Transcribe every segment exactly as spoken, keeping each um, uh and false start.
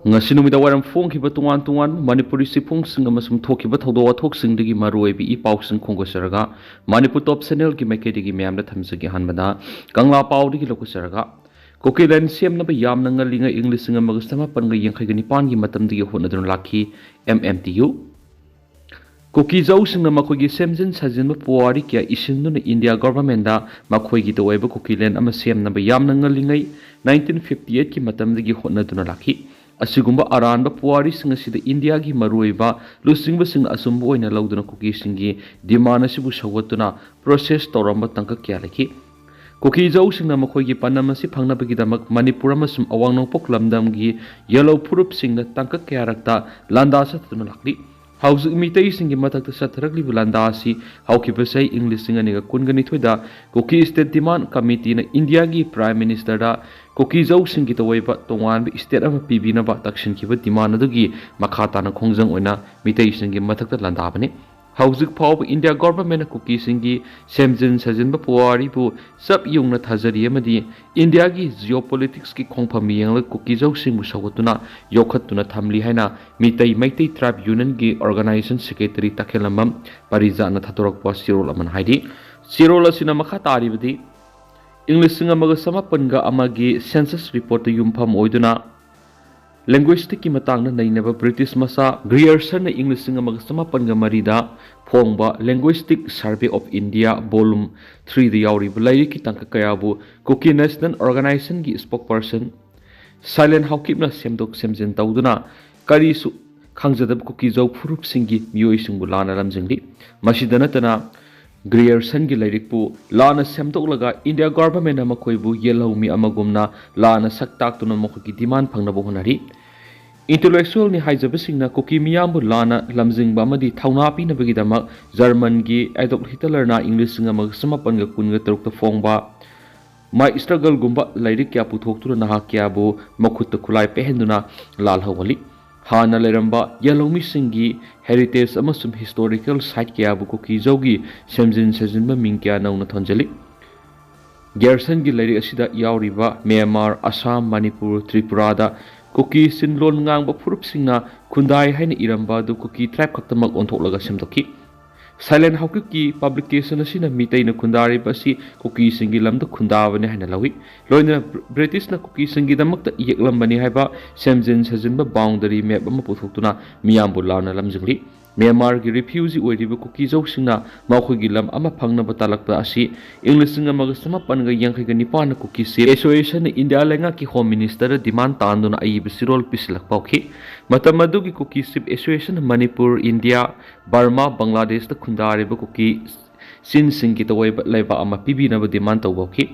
ꯉꯁꯤ ꯅꯨꯃꯤꯗꯥꯡ ꯋꯥꯏꯔꯝ ꯐꯣꯡꯈꯤꯕ ꯇꯣꯉꯥꯟ ꯇꯣꯉꯥꯟꯕ ꯃꯅꯤꯄꯨꯔꯤ ꯆꯦꯐꯣꯡꯁꯤꯡ ꯑꯃꯁꯨꯡ ꯊꯣꯛꯈꯤꯕ ꯊꯧꯗꯣꯛ ꯋꯥꯊꯣꯛꯁꯤꯡꯗꯒꯤ ꯃꯔꯨꯑꯣꯏꯕ ꯏ ꯄꯥꯎꯁꯤꯡ ꯈꯣꯝꯒꯠꯆꯔꯒ ꯃꯅꯤꯄꯨꯔ ꯇꯣꯞ ꯆꯦꯅꯦꯜꯒꯤ ꯃꯥꯏꯀꯩꯗꯒꯤ ꯃꯌꯥꯝꯗ ꯊꯝꯖꯒꯦ꯫ ꯑꯍꯥꯟꯕꯗ ꯀꯪꯂꯥ ꯄꯥꯎꯗꯒꯤ ꯂꯧꯈꯠꯆꯔꯒ, ꯀꯨꯀꯤꯂꯦꯟ ꯁꯦꯝꯅꯕ ꯌꯥꯝꯅ ꯉꯜꯂꯤꯉꯩ ꯏꯪ ꯂꯤꯁꯤꯡ ꯑꯃꯒ ꯆꯃꯥꯄꯟꯒ ꯌꯥꯡꯈꯩꯒ ꯅꯤꯄꯥꯟꯒꯤ ꯃꯇꯝꯗꯒꯤ ꯍꯣꯠꯅꯗꯨꯅ ꯂꯥꯛꯈꯤ꯫ M M T U. ꯀꯨꯀꯤ ꯖꯧꯁꯤꯡꯅ ꯃꯈꯣꯏꯒꯤ ꯁꯦꯝꯖꯤꯟ ꯁꯥꯖꯤꯟꯕ ꯄꯨꯋꯥꯔꯤ ꯀꯌꯥ ꯏꯁꯤꯟꯗꯨꯅ ꯏꯟꯗꯤꯌꯥ ꯒꯣꯚꯔꯟꯃꯦꯟꯗ ꯃꯈꯣꯏꯒꯤ ꯇꯧꯑꯣꯏꯕ ꯀꯨꯀꯤꯂꯦꯟ ꯑꯃ ꯁꯦꯝꯅꯕ ꯌꯥꯝꯅ ꯉꯜꯂꯤꯉꯩ ꯅꯥꯏꯟꯇꯤꯟ ꯐꯤꯐꯇꯤ ꯑꯩꯠꯀꯤ ꯃꯇꯝꯗꯒꯤ ꯍꯣꯠꯅꯗꯨꯅ ꯂꯥꯛꯈꯤ꯫ ꯑꯁꯤꯒꯨꯝꯕ ꯑꯔꯥꯟꯕ ꯄꯨꯋꯥꯔꯤꯁꯤꯡ ꯑꯁꯤꯗ ꯏꯟꯗꯤꯌꯥꯒꯤ ꯃꯔꯨꯑꯣꯏꯕ ꯂꯨꯆꯤꯡꯕꯁꯤꯡꯅ ꯑꯆꯨꯝꯕ ꯑꯣꯏꯅ ꯂꯧꯗꯨꯅ ꯀꯨꯀꯤꯁꯤꯡꯒꯤ ꯗꯤꯃꯥꯟ ꯑꯁꯤꯕꯨ ꯁꯧꯒꯠꯇꯨꯅ ꯄ꯭ꯔꯣꯁꯦꯁ ꯇꯧꯔꯝꯕ ꯇꯥꯡꯀꯛ ꯀꯌꯥ ꯂꯩꯈꯤ꯫ ꯀꯨꯀꯤ ꯖꯧꯁꯤꯡꯅ ꯃꯈꯣꯏꯒꯤ ꯄꯥꯟꯗꯝ ꯑꯁꯤ ꯐꯪꯅꯕꯒꯤꯗꯃꯛ ꯃꯅꯤꯄꯨꯔ ꯑꯃꯁꯨꯡ ꯑꯋꯥꯡ ꯅꯣꯡꯄꯣꯛ ꯂꯝꯗꯝꯒꯤ ꯌꯦꯜꯍꯧ ꯐꯨꯔꯨꯞꯁꯤꯡꯅ ꯇꯥꯡꯀꯛ ꯀꯌꯥꯔꯛꯇ ꯂꯥꯟꯗꯥ ꯆꯠꯊꯗꯨꯅ ꯂꯥꯛꯂꯤ꯫ ꯍꯧꯖꯤꯛ ꯃꯤꯇꯩꯁꯤꯡꯒꯤ ꯃꯊꯛꯇ ꯆꯠꯊꯔꯛꯂꯤꯕ ꯂꯥꯟꯗꯥ ꯑꯁꯤ ꯍꯧꯈꯤꯕ ꯆꯍꯤ ꯏꯪ ꯂꯤꯁꯤꯡ ꯑꯅꯤꯒ ꯀꯨꯟꯒ ꯅꯤꯊꯣꯏꯗ ꯀꯨꯀꯤ ꯁ꯭ꯇꯦꯠ ꯗꯤꯃꯥꯟ ꯀꯃꯤꯇꯤꯅ ꯏꯟꯗꯤꯌꯥꯒꯤ ꯄ꯭ꯔꯥꯏꯝ ꯃꯤꯅꯤꯁꯇꯔꯗ ꯀꯨꯀꯤ ꯖꯧꯁꯤꯡꯒꯤ ꯇꯧꯑꯣꯏꯕ ꯇꯣꯉꯥꯟꯕ ꯁ꯭ꯇꯦꯠ ꯑꯃ ꯄꯤꯕꯤꯅꯕ ꯇꯛꯁꯤꯟꯈꯤꯕ ꯗꯤꯃꯥꯟ ꯑꯗꯨꯒꯤ ꯃꯈꯥ ꯇꯥꯅ ꯈꯣꯡꯖꯪ ꯑꯣꯏꯅ ꯃꯤꯇꯩꯁꯤꯡꯒꯤ ꯃꯊꯛꯇ ꯂꯥꯟꯗꯥꯕꯅꯤ꯫ ꯍꯧꯖꯤꯛ ꯐꯥꯎꯕ ꯏꯟꯗꯤꯌꯥ ꯒꯣꯚꯔꯟꯃꯦꯟꯠꯅ ꯀꯨꯀꯤꯁꯤꯡꯒꯤ ꯁꯦꯝꯖꯤꯟ ꯁꯥꯖꯤꯟꯕ ꯄꯨꯋꯥꯔꯤꯕꯨ ꯆꯞ ꯌꯨꯡꯅ ꯊꯥꯖꯔꯤ ꯑꯃꯗꯤ ꯏꯟꯗꯤꯌꯥꯒꯤ ꯖꯤꯑꯣꯄꯣꯂꯤꯇꯤꯛꯁꯀꯤ ꯈꯣꯡꯐꯝ ꯌꯦꯡꯂꯒ ꯀꯨꯀꯤ ꯖꯧꯁꯤꯡꯕꯨ ꯁꯧꯒꯠꯇꯨꯅ ꯌꯣꯛꯈꯠꯇꯨꯅ ꯊꯝꯂꯤ ꯍꯥꯏꯅ ꯃꯤꯇꯩ ꯃꯩꯇꯩ ꯇ꯭ꯔꯥꯏꯕ ꯌꯨꯅꯤꯌꯟꯒꯤ ꯑꯣꯔꯒꯅꯥꯏꯖꯦꯁꯟ ꯁꯦꯀ꯭ꯔꯦꯇꯔꯤ ꯇꯈꯦꯜꯂꯝꯕꯝ ꯄꯔꯤꯖꯥꯠꯅ ꯊꯥꯗꯣꯔꯛꯄ ꯆꯦꯔꯣꯜ ꯑꯃꯅ ꯍꯥꯏꯔꯤ꯫ ꯆꯦꯔꯣꯜ ꯑꯁꯤꯅ ꯃꯈꯥ ꯇꯥꯔꯤꯕꯗꯤ, ꯏꯪ ꯂꯤꯁꯤꯡ ꯑꯃꯒ ꯆꯃꯥꯄꯟꯒ ꯑꯃꯒꯤ ꯁꯦꯟꯁꯁ ꯔꯤꯄꯣꯔꯠꯇ ꯌꯨꯝꯐꯝ ꯑꯣꯏꯗꯨꯅ ꯂꯦꯡꯒ꯭ꯋꯦꯁꯇꯤꯛꯀꯤ ꯃꯇꯥꯡꯗ ꯅꯩꯅꯕ ꯕ꯭ꯔꯤꯇꯤꯁ ꯃꯆꯥ ꯒ꯭ꯔꯤꯌꯔꯁꯟꯅ ꯏꯪ ꯂꯤꯁꯤꯡ ꯑꯃꯒ ꯆꯃꯥꯄꯟꯒ ꯃꯔꯤꯗ ꯐꯣꯡꯕ linguistic survey of India volume ꯊ꯭ꯔꯤꯗ ꯌꯥꯎꯔꯤꯕ ꯂꯥꯏꯔꯤꯛꯀꯤ ꯇꯥꯡꯀꯛ ꯀꯌꯥꯕꯨ ꯀꯨꯀꯤ ꯅꯦꯁꯅꯦꯜ ꯑꯣꯔꯒꯅꯥꯏꯖꯦꯁꯟꯒꯤ ꯁ꯭ꯄꯣꯛꯄꯔꯁꯟ ꯁꯥꯏꯂꯦꯟ ꯍꯥꯎꯀꯤꯞꯅ ꯁꯦꯝꯗꯣꯛ ꯁꯦꯝꯖꯤꯟ ꯇꯧꯗꯨꯅ ꯀꯔꯤꯁꯨ ꯈꯪꯖꯗꯕ ꯀꯨꯀꯤ ꯖꯧ ꯐꯨꯔꯨꯞꯁꯤꯡꯒꯤ ꯃꯤꯑꯣꯏꯁꯤꯡꯕꯨ ꯂꯥꯟꯅ ꯂꯝꯖꯤꯡꯂꯤ꯫ ꯃꯁꯤꯗ ꯅꯠꯇꯅ ꯒ꯭ꯔꯤꯌꯔꯁꯟꯒꯤ ꯂꯥꯏꯔꯤꯛꯄꯨ ꯂꯥꯟꯅ ꯁꯦꯝꯗꯣꯛꯂꯒ ꯏꯟꯗꯤꯌꯥ ꯒꯣꯚꯔꯟꯃꯦꯟꯠꯅ ꯃꯈꯣꯏꯕꯨ ꯌꯦꯜꯍꯧꯃꯤ ꯑꯃꯒꯨꯝꯅ ꯂꯥꯟꯅ ꯁꯛ ꯇꯥꯛꯇꯨꯅ ꯃꯈꯣꯏꯒꯤ ꯗꯤꯃꯥꯟ ꯐꯪꯅꯕ ꯍꯣꯠꯅꯔꯤ꯫ ꯏꯟꯇꯦꯂꯦꯛꯆꯨꯋꯦꯜꯅꯤ ꯍꯥꯏꯖꯕꯁꯤꯡꯅ ꯀꯨꯀꯤ ꯃꯤꯌꯥꯝꯕꯨ ꯂꯥꯟꯅ ꯂꯝꯖꯤꯡꯕ ꯑꯃꯗꯤ ꯊꯧꯅꯥ ꯄꯤꯅꯕꯒꯤꯗꯃꯛ ꯖꯔꯃꯟꯒꯤ ꯑꯦꯗꯣꯜꯐ ꯍꯤꯇꯂꯔꯅ ꯏꯪ ꯂꯤꯁꯤꯡ ꯑꯃꯒ ꯆꯃꯥꯄꯟꯒ ꯀꯨꯟꯒ ꯇꯔꯨꯛꯇ ꯐꯣꯡꯕ ꯃꯥꯏ ꯁ꯭ꯇ꯭ꯔꯒꯜꯒꯨꯝꯕ ꯂꯥꯏꯔꯤꯛ ꯀꯌꯥ ꯄꯨꯊꯣꯛꯇꯨꯅ ꯅꯍꯥ ꯀꯌꯥꯕꯨ ꯃꯈꯨꯠꯇ ꯈꯨꯠꯂꯥꯏ ꯄꯥꯏꯍꯟꯗꯨꯅ ꯂꯥꯜꯍꯧꯍꯜꯂꯤ꯫ ꯍꯥꯟꯅ ꯂꯩꯔꯝꯕ ꯌꯦꯜꯍꯧꯃꯤꯁꯤꯡꯒꯤ ꯍꯦꯔꯤꯇꯦꯖ ꯑꯃꯁꯨꯡ ꯍꯤꯁꯇꯣꯔꯤꯀꯦꯜ ꯁꯥꯏꯠ ꯀꯌꯥꯕꯨ ꯀꯨꯀꯤ ꯖꯧꯒꯤ ꯁꯦꯝꯖꯤꯟ ꯁꯥꯖꯤꯟꯕ ꯃꯤꯡ ꯀꯌꯥ ꯅꯧꯅ ꯊꯣꯟꯖꯜꯂꯤ꯫ ꯒ꯭ꯔꯤꯌꯔꯁꯟꯒꯤ ꯂꯥꯏꯔꯤꯛ ꯑꯁꯤꯗ ꯌꯥꯎꯔꯤꯕ ꯃ꯭ꯌꯥꯟꯃꯥꯔ, ꯑꯁꯥꯝ, ꯃꯅꯤꯄꯨꯔ, ꯇ꯭ꯔꯤꯄꯨꯔꯥꯗ ꯀꯨꯀꯤ ꯆꯤꯟꯂꯣꯟ ꯉꯥꯡꯕ ꯐꯨꯔꯨꯞꯁꯤꯡꯅ ꯈꯨꯟꯗꯥꯏ ꯍꯥꯏꯅ ꯏꯔꯝꯕ ꯑꯗꯨ ꯀꯨꯀꯤ tribe ꯈꯛꯇꯃꯛ ꯑꯣꯟꯊꯣꯛꯂꯒ ꯁꯦꯝꯗꯣꯛꯈꯤ꯫ Silent Hougang-ꯀꯤ publication ꯑꯁꯤꯅ ꯃꯤꯇꯩꯅ ꯈꯨꯟꯗꯥꯔꯤꯕ ꯑꯁꯤ ꯀꯨꯀꯤꯁꯤꯡꯒꯤ ꯂꯝꯗ ꯈꯨꯟꯗꯥꯕꯅꯤ ꯍꯥꯏꯅ ꯂꯧꯏ꯫ ꯂꯣꯏꯅꯅ ꯕ꯭ꯔ-, ꯕ꯭ꯔꯤꯇꯤꯁꯅ ꯀꯨꯀꯤꯁꯤꯡꯒꯤꯗꯃꯛꯇ ꯌꯦꯛꯂꯝꯕꯅꯤ ꯍꯥꯏꯕ ꯁꯦꯝꯖꯤꯟ ꯁꯥꯖꯤꯟꯕ boundary map ꯑꯃ ꯄꯨꯊꯣꯛꯇꯨꯅ ꯃꯤꯌꯥꯝꯕꯨ ꯂꯥꯟꯅ ꯂꯝꯖꯤꯡꯂꯤ꯫ ꯃ꯭ꯌꯥꯟꯃꯥꯔꯒꯤ refugee ꯑꯣꯏꯔꯤꯕ ꯀꯨꯀꯤꯖꯧꯁꯤꯡꯅ ꯃꯈꯣꯏꯒꯤ ꯂꯝ ꯑꯃ ꯐꯪꯅꯕ ꯇꯥꯂꯛꯄ ꯑꯁꯤ ꯏꯪ ꯂꯤꯁꯤꯡ ꯑꯃꯒ ꯆꯃꯥꯄꯟꯒ ꯌꯥꯡꯈꯩꯒ ꯅꯤꯄꯥꯟꯗ ꯀꯨꯀꯤ chief association-ꯅ ꯏꯟꯗꯤꯌꯥ ꯂꯩꯉꯥꯛꯀꯤ Home Minister-ꯗ demand ꯇꯥꯟꯗꯨꯅ ꯑꯏꯕ ꯆꯦꯔꯣꯜ ꯄꯤꯁꯤꯜꯂꯛꯄ ꯍꯧꯈꯤ꯫ ꯃꯇꯝ ꯑꯗꯨꯒꯤ ꯀꯨꯀꯤ chief association ꯃꯅꯤꯄꯨꯔ, ꯏꯟꯗꯤꯌꯥ, ꯕꯔꯃꯥ, ꯕꯪꯒ꯭ꯂꯥꯗꯦꯁꯇ ꯈꯨꯟꯗꯥꯔꯤꯕ ꯀꯨꯀꯤ ꯆꯤꯟꯁꯤꯡꯒꯤ ꯇꯑꯣꯏꯕ ꯂꯩꯕꯥꯛ ꯑꯃ ꯄꯤꯕꯤꯅꯕ demand ꯇꯧꯕ ꯍꯧꯈꯤ꯫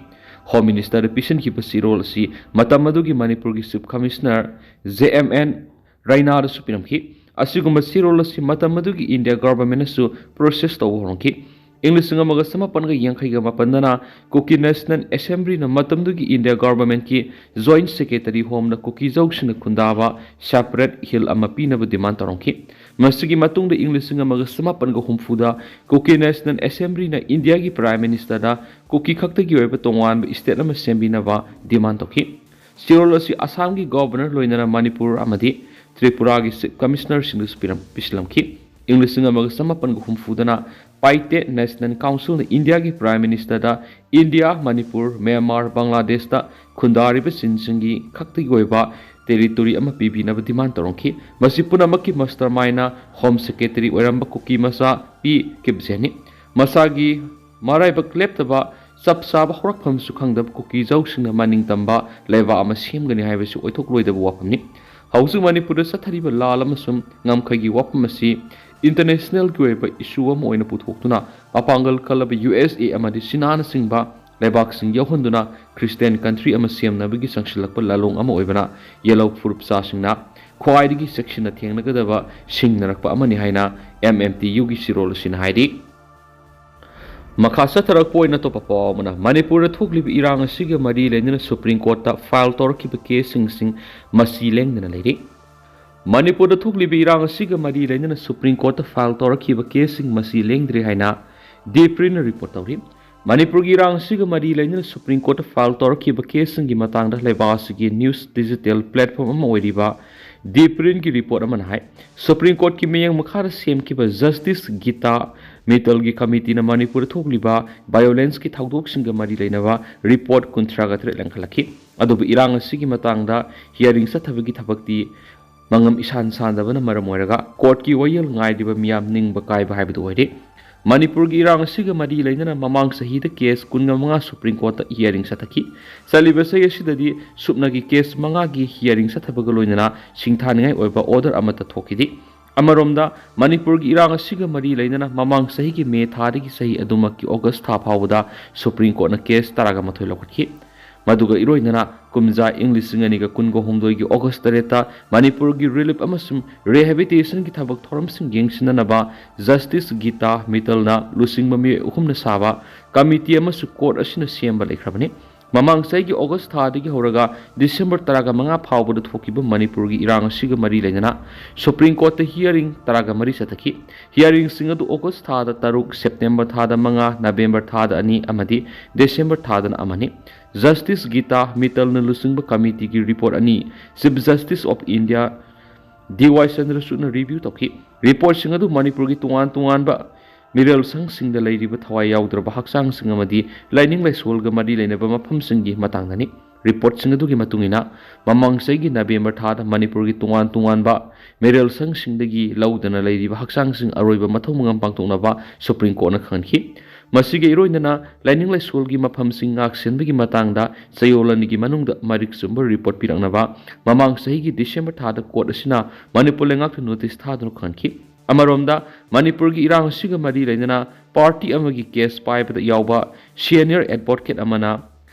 Home Minister-ꯗ ꯄꯤꯁꯤꯟꯈꯤꯕ ꯆꯦꯔꯣꯜ ꯑꯁꯤ ꯃꯇꯝ ꯑꯗꯨꯒꯤ ꯃꯅꯤꯄꯨꯔꯒꯤ Chief Commissioner J M N ꯔꯩꯅꯥꯗꯁꯨ ꯄꯤꯔꯝꯈꯤ꯫ ꯑꯁꯤꯒꯨꯝꯕ ꯆꯦꯔꯣꯜ ꯑꯁꯤ ꯃꯇꯝ ꯑꯗꯨꯒꯤ ꯏꯟꯗꯤꯌꯥ government-ꯅꯁꯨ process ꯇꯧꯕ ꯍꯧꯔꯝꯈꯤ꯫ ꯏꯪ ꯂꯤꯁꯤꯡ ꯑꯃꯒ ꯆꯃꯥꯄꯟꯒ ꯌꯥꯡꯈꯩꯒ ꯃꯥꯄꯟꯗꯅ ꯀꯨꯀꯤ National Assembly-ꯅ ꯃꯇꯝꯗꯨꯒꯤ ꯏꯟꯗꯤꯌꯥ government-ꯀꯤ Joint Secretary Home-ꯅ ꯀꯨꯀꯤꯖꯧꯁꯤꯡꯅ ꯈꯨꯟꯗꯥꯕ separate hill ꯑꯃ ꯄꯤꯅꯕ demand ꯇꯧꯔꯝꯈꯤ꯫ ꯃꯁꯤꯒꯤ ꯃꯇꯨꯡꯗ ꯏꯪ ꯂꯤꯁꯤꯡ ꯑꯃꯒ ꯆꯃꯥꯄꯟꯒ ꯍꯨꯝꯐꯨꯗ ꯀꯨꯀꯤ National Assembly-ꯅ ꯏꯟꯗꯤꯌꯥꯒꯤ Prime Minister-ꯗ ꯀꯨꯀꯤ ꯈꯛꯇꯒꯤ ꯑꯣꯏꯕ ꯇꯣꯉꯥꯟꯕ state ꯑꯃ ꯁꯦꯝꯕꯤꯅꯕ demand ꯇꯧꯈꯤ꯫ ꯆꯦꯔꯣꯜ ꯑꯁꯤ ꯑꯁꯥꯝꯒꯤ Governor ꯂꯣꯏꯅꯅ ꯃꯅꯤꯄꯨꯔ ꯑꯃꯗꯤ ꯇ꯭ꯔꯤꯄꯨꯔꯥꯒꯤ Chief Commissioner-ꯁꯤꯡꯗꯁꯨ ꯄꯤꯔꯝ-, ꯄꯤꯁꯤꯜꯂꯝꯈꯤ꯫ ꯏꯪ ꯂꯤꯁꯤꯡ ꯑꯃꯒ ꯆꯃꯥꯄꯟꯒ ꯍꯨꯝꯐꯨꯗꯅ ꯄꯥꯏꯇꯦ National Council-ꯅ ꯏꯟꯗꯤꯌꯥꯒꯤ Prime Minister-ꯗ ꯏꯟꯗꯤꯌꯥ, ꯃꯅꯤꯄꯨꯔ, ꯃ꯭ꯌꯥꯟꯃꯥꯔ, ꯕꯪꯒ꯭ꯂꯥꯗꯦꯁꯇ ꯈꯨꯟꯗꯥꯔꯤꯕ ꯆꯤꯟꯁꯤꯡꯒꯤ ꯈꯛꯇꯒꯤ ꯑꯣꯏꯕ territory ꯑꯃ ꯄꯤꯕꯤꯅꯕ demand ꯇꯧꯔꯝꯈꯤ꯫ ꯃꯁꯤ ꯄꯨꯝꯅꯃꯛꯀꯤ mastermind-ꯅ Home Secretary ꯑꯣꯏꯔꯝꯕ ꯀꯨꯀꯤ ꯃꯆꯥ ꯄꯤ ꯀꯤꯞꯖꯦꯟꯅꯤ꯫ ꯃꯁꯥꯒꯤ ꯃꯔꯥꯏꯕꯛ ꯂꯦꯞꯇꯕ ꯆꯞ ꯆꯥꯕ ꯍꯧꯔꯛꯐꯝꯁꯨ ꯈꯪꯗꯕ ꯀꯨꯀꯤꯖꯧꯁꯤꯡꯅ ꯃꯅꯤꯡ ꯇꯝꯕ ꯂꯩꯕꯥꯛ ꯑꯃ ꯁꯦꯝꯒꯅꯤ ꯍꯥꯏꯕꯁꯤ ꯑꯣꯏꯊꯣꯛꯂꯣꯏꯗꯕ ꯋꯥꯐꯝꯅꯤ꯫ ꯍꯧꯖꯤꯛ ꯃꯅꯤꯄꯨꯔꯗ ꯆꯠꯊꯔꯤꯕ ꯂꯥꯜ ꯑꯃꯁꯨꯡ ꯉꯝꯈꯩꯒꯤ ꯋꯥꯐꯝ ꯑꯁꯤ international-ꯒꯤ ꯑꯣꯏꯕ issue ꯑꯃ ꯑꯣꯏꯅ ꯄꯨꯊꯣꯛꯇꯨꯅ ꯃꯄꯥꯡꯒꯜ ꯀꯜꯂꯕ U S A ꯑꯃꯗꯤ ꯆꯤꯅꯥꯅꯆꯤꯡꯕ ꯂꯩꯕꯥꯛꯁꯤꯡ ꯌꯥꯎꯍꯟꯗꯨꯅ Christian country ꯑꯃ ꯁꯦꯝꯅꯕꯒꯤ ꯆꯪꯁꯤꯜꯂꯛꯄ ꯂꯥꯂꯣꯡ ꯑꯃ ꯑꯣꯏꯕꯅ ꯌꯦꯜꯍꯧ ꯐꯨꯔꯨꯞ ꯆꯥꯁꯤꯡꯅ ꯈ꯭ꯋꯥꯏꯗꯒꯤ ꯆꯦꯛꯁꯤꯟꯅ ꯊꯦꯡꯅꯒꯗꯕ ꯁꯤꯡꯅꯔꯛꯄ ꯑꯃꯅꯤ ꯍꯥꯏꯅ M M T U-ꯒꯤ ꯆꯦꯔꯣꯜ ꯑꯁꯤꯅ ꯍꯥꯏꯔꯤ꯫ ꯃꯈꯥ ꯆꯠꯊꯔꯛꯄ ꯑꯣꯏꯅ ꯑꯇꯣꯞꯄ ꯄꯥꯎ ꯑꯃꯅ, ꯃꯅꯤꯄꯨꯔꯗ ꯊꯣꯛꯂꯤꯕ ꯏꯔꯥꯡ ꯑꯁꯤꯒ ꯃꯔꯤ ꯂꯩꯅꯅ Supreme Court-ꯇ file ꯇꯧꯔꯛꯈꯤꯕ case-ꯁꯤꯡ ꯃꯁꯤ ꯂꯦꯡꯗꯅ ꯂꯩꯔꯤ꯫ ꯃꯅꯤꯄꯨꯔꯗ ꯊꯣꯛꯂꯤꯕ ꯏꯔꯥꯡ ꯑꯁꯤꯒ ꯃꯔꯤ ꯂꯩꯅꯅ Supreme Court-ꯇ file ꯇꯧꯔꯛꯈꯤꯕ case-ꯁꯤꯡ ꯃꯁꯤ ꯂꯦꯡꯗ꯭ꯔꯤ ꯍꯥꯏꯅ The Print-ꯅ report ꯇꯧꯔꯤ꯫ ꯃꯅꯤꯄꯨꯔꯒꯤ ꯏꯔꯥꯡ ꯑꯁꯤꯒ ꯃꯔꯤ ꯂꯩꯅꯅ ꯁꯨꯄ꯭ꯔꯤꯝ ꯀꯣꯔꯠꯇ ꯐꯥꯏꯜ ꯇꯧꯔꯛꯈꯤꯕ ꯀꯦꯁꯁꯤꯡꯒꯤ ꯃꯇꯥꯡꯗ ꯂꯩꯕꯥꯛ ꯑꯁꯤꯒꯤ ꯅ꯭ꯌꯨꯁ ꯗꯤꯖꯤꯇꯦꯜ ꯄ꯭ꯂꯦꯠꯐꯣꯝ ꯑꯃ ꯑꯣꯏꯔꯤꯕ ꯗꯤ ꯄ꯭ꯔꯤꯟꯒꯤ ꯔꯤꯄꯣꯔꯠ ꯑꯃꯅ ꯍꯥꯏ, ꯁꯨꯄ꯭ꯔꯤꯝ ꯀꯣꯔꯠꯀꯤ ꯃꯤꯠꯌꯦꯡ ꯃꯈꯥꯗ ꯁꯦꯝꯈꯤꯕ ꯖꯁꯇꯤꯁ ꯒꯤꯇꯥ ꯃꯤꯇꯜꯒꯤ ꯀꯃꯤꯇꯤꯅ ꯃꯅꯤꯄꯨꯔꯗ ꯊꯣꯛꯂꯤꯕ ꯚꯥꯏꯑꯣꯂꯦꯟꯁꯀꯤ ꯊꯧꯗꯣꯛꯁꯤꯡꯒ ꯃꯔꯤ ꯂꯩꯅꯕ ꯔꯤꯄꯣꯔꯠ ꯀꯨꯟꯊ꯭ꯔꯥꯒ ꯇꯔꯦꯠ ꯂꯤꯡꯈꯠꯂꯛꯈꯤ꯫ ꯑꯗꯨꯕꯨ ꯏꯔꯥꯡ ꯑꯁꯤꯒꯤ ꯃꯇꯥꯡꯗ ꯍꯤꯌꯥꯔꯤꯡ ꯆꯠꯊꯕꯒꯤ ꯊꯕꯛꯇꯤ ꯃꯉꯝ ꯏꯁꯥꯟ ꯁꯥꯟꯗꯕꯅ ꯃꯔꯝ ꯑꯣꯏꯔꯒ ꯀꯣꯔꯠꯀꯤ ꯋꯥꯌꯦꯜ ꯉꯥꯏꯔꯤꯕ ꯃꯤꯌꯥꯝ ꯅꯤꯡꯕ ꯀꯥꯏꯕ ꯍꯥꯏꯕꯗꯨ ꯑꯣꯏꯔꯦ꯫ ꯃꯅꯤꯄꯨꯔꯒꯤ ꯏꯔꯥꯡ ꯑꯁꯤꯒ ꯃꯔꯤ ꯂꯩꯅꯅ ꯃꯃꯥꯡ ꯆꯍꯤꯗ ꯀꯦꯁ ꯀꯨꯟꯃꯉꯥ ꯁꯨꯄ꯭ꯔꯤꯝ ꯀꯣꯔꯠꯇ ꯍꯤꯌꯥꯔꯤꯡ ꯆꯠꯊꯈꯤ꯫ ꯆꯠꯂꯤꯕ ꯆꯍꯤ ꯑꯁꯤꯗꯗꯤ ꯁꯨꯞꯅꯒꯤ ꯀꯦꯁ ꯃꯉꯥꯒꯤ ꯍꯤꯌꯥꯔꯤꯡ ꯆꯠꯊꯕꯒ ꯂꯣꯏꯅꯅ ꯁꯤꯡꯊꯥꯅꯤꯡꯉꯥꯏ ꯑꯣꯏꯕ ꯑꯣꯔꯗꯔ ꯑꯃꯠꯇ ꯊꯣꯛꯈꯤꯗꯦ꯫ ꯑꯃꯔꯣꯝꯗ, ꯃꯅꯤꯄꯨꯔꯒꯤ ꯏꯔꯥꯡ ꯑꯁꯤꯒ ꯃꯔꯤ ꯂꯩꯅꯅ ꯃꯃꯥꯡ ꯆꯍꯤꯒꯤ ꯃꯦ ꯊꯥꯗꯒꯤ ꯆꯍꯤ ꯑꯗꯨꯃꯛꯀꯤ ꯑꯣꯒꯁ ꯊꯥ ꯐꯥꯎꯕꯗ ꯁꯨꯄ꯭ꯔꯤꯝ ꯀꯣꯔꯠꯅ ꯀꯦꯁ ꯇꯔꯥꯒ ꯃꯥꯊꯣꯏ ꯂꯧꯈꯠꯈꯤ꯫ ꯃꯗꯨꯒ ꯏꯔꯣꯏꯅꯅ ꯀꯨꯝꯖꯥ ꯏꯪ ꯂꯤꯁꯤꯡ ꯑꯅꯤꯒ ꯀꯨꯟꯒ ꯍꯨꯝꯗꯣꯏꯒꯤ ꯑꯣꯒꯁ ꯇꯔꯦꯠꯇ ꯃꯅꯤꯄꯨꯔꯒꯤ ꯔꯤꯂꯤꯐ ꯑꯃꯁꯨꯡ ꯔꯤꯍꯦꯕꯤꯂꯤꯇꯦꯁꯟꯒꯤ ꯊꯕꯛ ꯊꯧꯔꯝꯁꯤꯡ ꯌꯦꯡꯁꯤꯟꯅꯅꯕ ꯖꯁꯇꯤꯁ ꯒꯤꯇꯥ ꯃꯤꯇꯜꯅ ꯂꯨꯆꯤꯡꯕ ꯃꯤꯑꯣꯏ ꯑꯍꯨꯝꯅ ꯁꯥꯕ ꯀꯃꯤꯇꯤ ꯑꯃꯁꯨ ꯀꯣꯔꯠ ꯑꯁꯤꯅ ꯁꯦꯝꯕ ꯂꯩꯈ꯭ꯔꯕꯅꯤ꯫ ꯃꯃꯥꯡ ꯆꯍꯤꯒꯤ ꯑꯣꯒꯁ ꯊꯥꯗꯒꯤ ꯍꯧꯔꯒ ꯗꯤꯁꯦꯝꯕꯔ ꯇꯔꯥꯒ ꯃꯉꯥ ꯐꯥꯎꯕꯗ ꯊꯣꯛꯈꯤꯕ ꯃꯅꯤꯄꯨꯔꯒꯤ ꯏꯔꯥꯡ ꯑꯁꯤꯒ ꯃꯔꯤ ꯂꯩꯅꯅ ꯁꯨꯄ꯭ꯔꯤꯝ ꯀꯣꯔꯠꯇ ꯍꯤꯌꯥꯔꯤꯡ ꯇꯔꯥꯒ ꯃꯔꯤ ꯆꯠꯊꯈꯤ꯫ ꯍꯤꯌꯥꯔꯤꯡꯁꯤꯡ ꯑꯗꯨ ꯑꯣꯒꯁ ꯊꯥꯗ ꯇꯔꯨꯛ, ꯁꯦꯞꯇꯦꯝꯕꯔ ꯊꯥꯗ ꯃꯉꯥ, ꯅꯕꯦꯝꯕꯔ ꯊꯥꯗ ꯑꯅꯤ ꯑꯃꯗꯤ ꯗꯤꯁꯦꯝꯕꯔ ꯊꯥꯗꯅ ꯑꯃꯅꯤ꯫ ꯖꯁꯇꯤꯁ ꯒꯤꯇꯥ ꯃꯤꯇꯜꯅ ꯂꯨꯆꯤꯡꯕ ꯀꯃꯤꯇꯤꯒꯤ ꯔꯤꯄꯣꯔꯠ ꯑꯅꯤ chief justice of India D Y ꯆꯟꯗ꯭ꯔꯆꯨꯗꯅ ꯔꯤꯚ꯭ꯌꯨ ꯇꯧꯈꯤ꯫ ꯔꯤꯄꯣꯔꯠꯁꯤꯡ ꯑꯗꯨ ꯃꯅꯤꯄꯨꯔꯒꯤ ꯇꯣꯉꯥꯟ ꯇꯣꯉꯥꯟꯕ ꯃꯤꯔꯦꯜ ꯁꯪꯁꯤꯡꯗ ꯂꯩꯔꯤꯕ ꯊꯋꯥꯏ ꯌꯥꯎꯗ꯭ꯔꯕ ꯍꯛꯆꯥꯡꯁꯤꯡ ꯑꯃꯗꯤ ꯂꯥꯏꯅꯤꯡ ꯂꯥꯏꯁꯣꯜꯒ ꯃꯔꯤ ꯂꯩꯅꯕ ꯃꯐꯝꯁꯤꯡꯒꯤ ꯃꯇꯥꯡꯗꯅꯤ꯫ ꯔꯤꯄꯣꯔꯠꯁꯤꯡ ꯑꯗꯨꯒꯤ ꯃꯇꯨꯡ ꯏꯟꯅ, ꯃꯃꯥꯡ ꯆꯍꯤꯒꯤ ꯅꯕꯦꯝꯕꯔ ꯊꯥꯗ ꯃꯅꯤꯄꯨꯔꯒꯤ ꯇꯣꯉꯥꯟ ꯇꯣꯉꯥꯟꯕ ꯃꯤꯔꯦꯜ ꯁꯪꯁꯤꯡꯗꯒꯤ ꯂꯧꯗꯅ ꯂꯩꯔꯤꯕ ꯍꯛꯆꯥꯡꯁꯤꯡ ꯑꯔꯣꯏꯕ ꯃꯊꯧ ꯃꯉꯝ ꯄꯥꯡꯊꯣꯛꯅꯕ ꯁꯨꯄ꯭ꯔꯤꯝ ꯀꯣꯔꯠꯅ ꯈꯪꯍꯟꯈꯤ꯫ ꯃꯁꯤꯒ ꯏꯔꯣꯏꯅꯅ ꯂꯥꯏꯅꯤꯡ ꯂꯥꯏꯁꯣꯜꯒꯤ ꯃꯐꯝꯁꯤꯡ ꯉꯥꯛ ꯁꯦꯟꯕꯒꯤ ꯃꯇꯥꯡꯗ ꯆꯌꯣꯜ ꯑꯅꯤꯒꯤ ꯃꯅꯨꯡꯗ ꯃꯔꯤꯛ ꯆꯨꯝꯕ ꯔꯤꯄꯣꯔꯠ ꯄꯤꯔꯛꯅꯕ ꯃꯃꯥꯡ ꯆꯍꯤꯒꯤ ꯗꯤꯁꯦꯝꯕꯔ ꯊꯥꯗ ꯀꯣꯔꯠ ꯑꯁꯤꯅ ꯃꯅꯤꯄꯨꯔ ꯂꯩꯉꯥꯛꯇ ꯅꯣꯇꯤꯁ ꯊꯥꯗꯨꯅ ꯈꯪꯍꯟꯈꯤ꯫ ꯑꯃꯔꯣꯝꯗ, ꯃꯅꯤꯄꯨꯔꯒꯤ ꯏꯔꯥꯡ ꯑꯁꯤꯒ ꯃꯔꯤ ꯂꯩꯅꯅ ꯄꯥꯔꯇꯤ ꯑꯃꯒꯤ ꯀꯦꯁ ꯄꯥꯏꯕꯗ ꯌꯥꯎꯕ ꯁꯤꯅꯤꯌꯔ ꯑꯦꯗꯚꯣꯀꯦꯠ ꯑꯃꯅ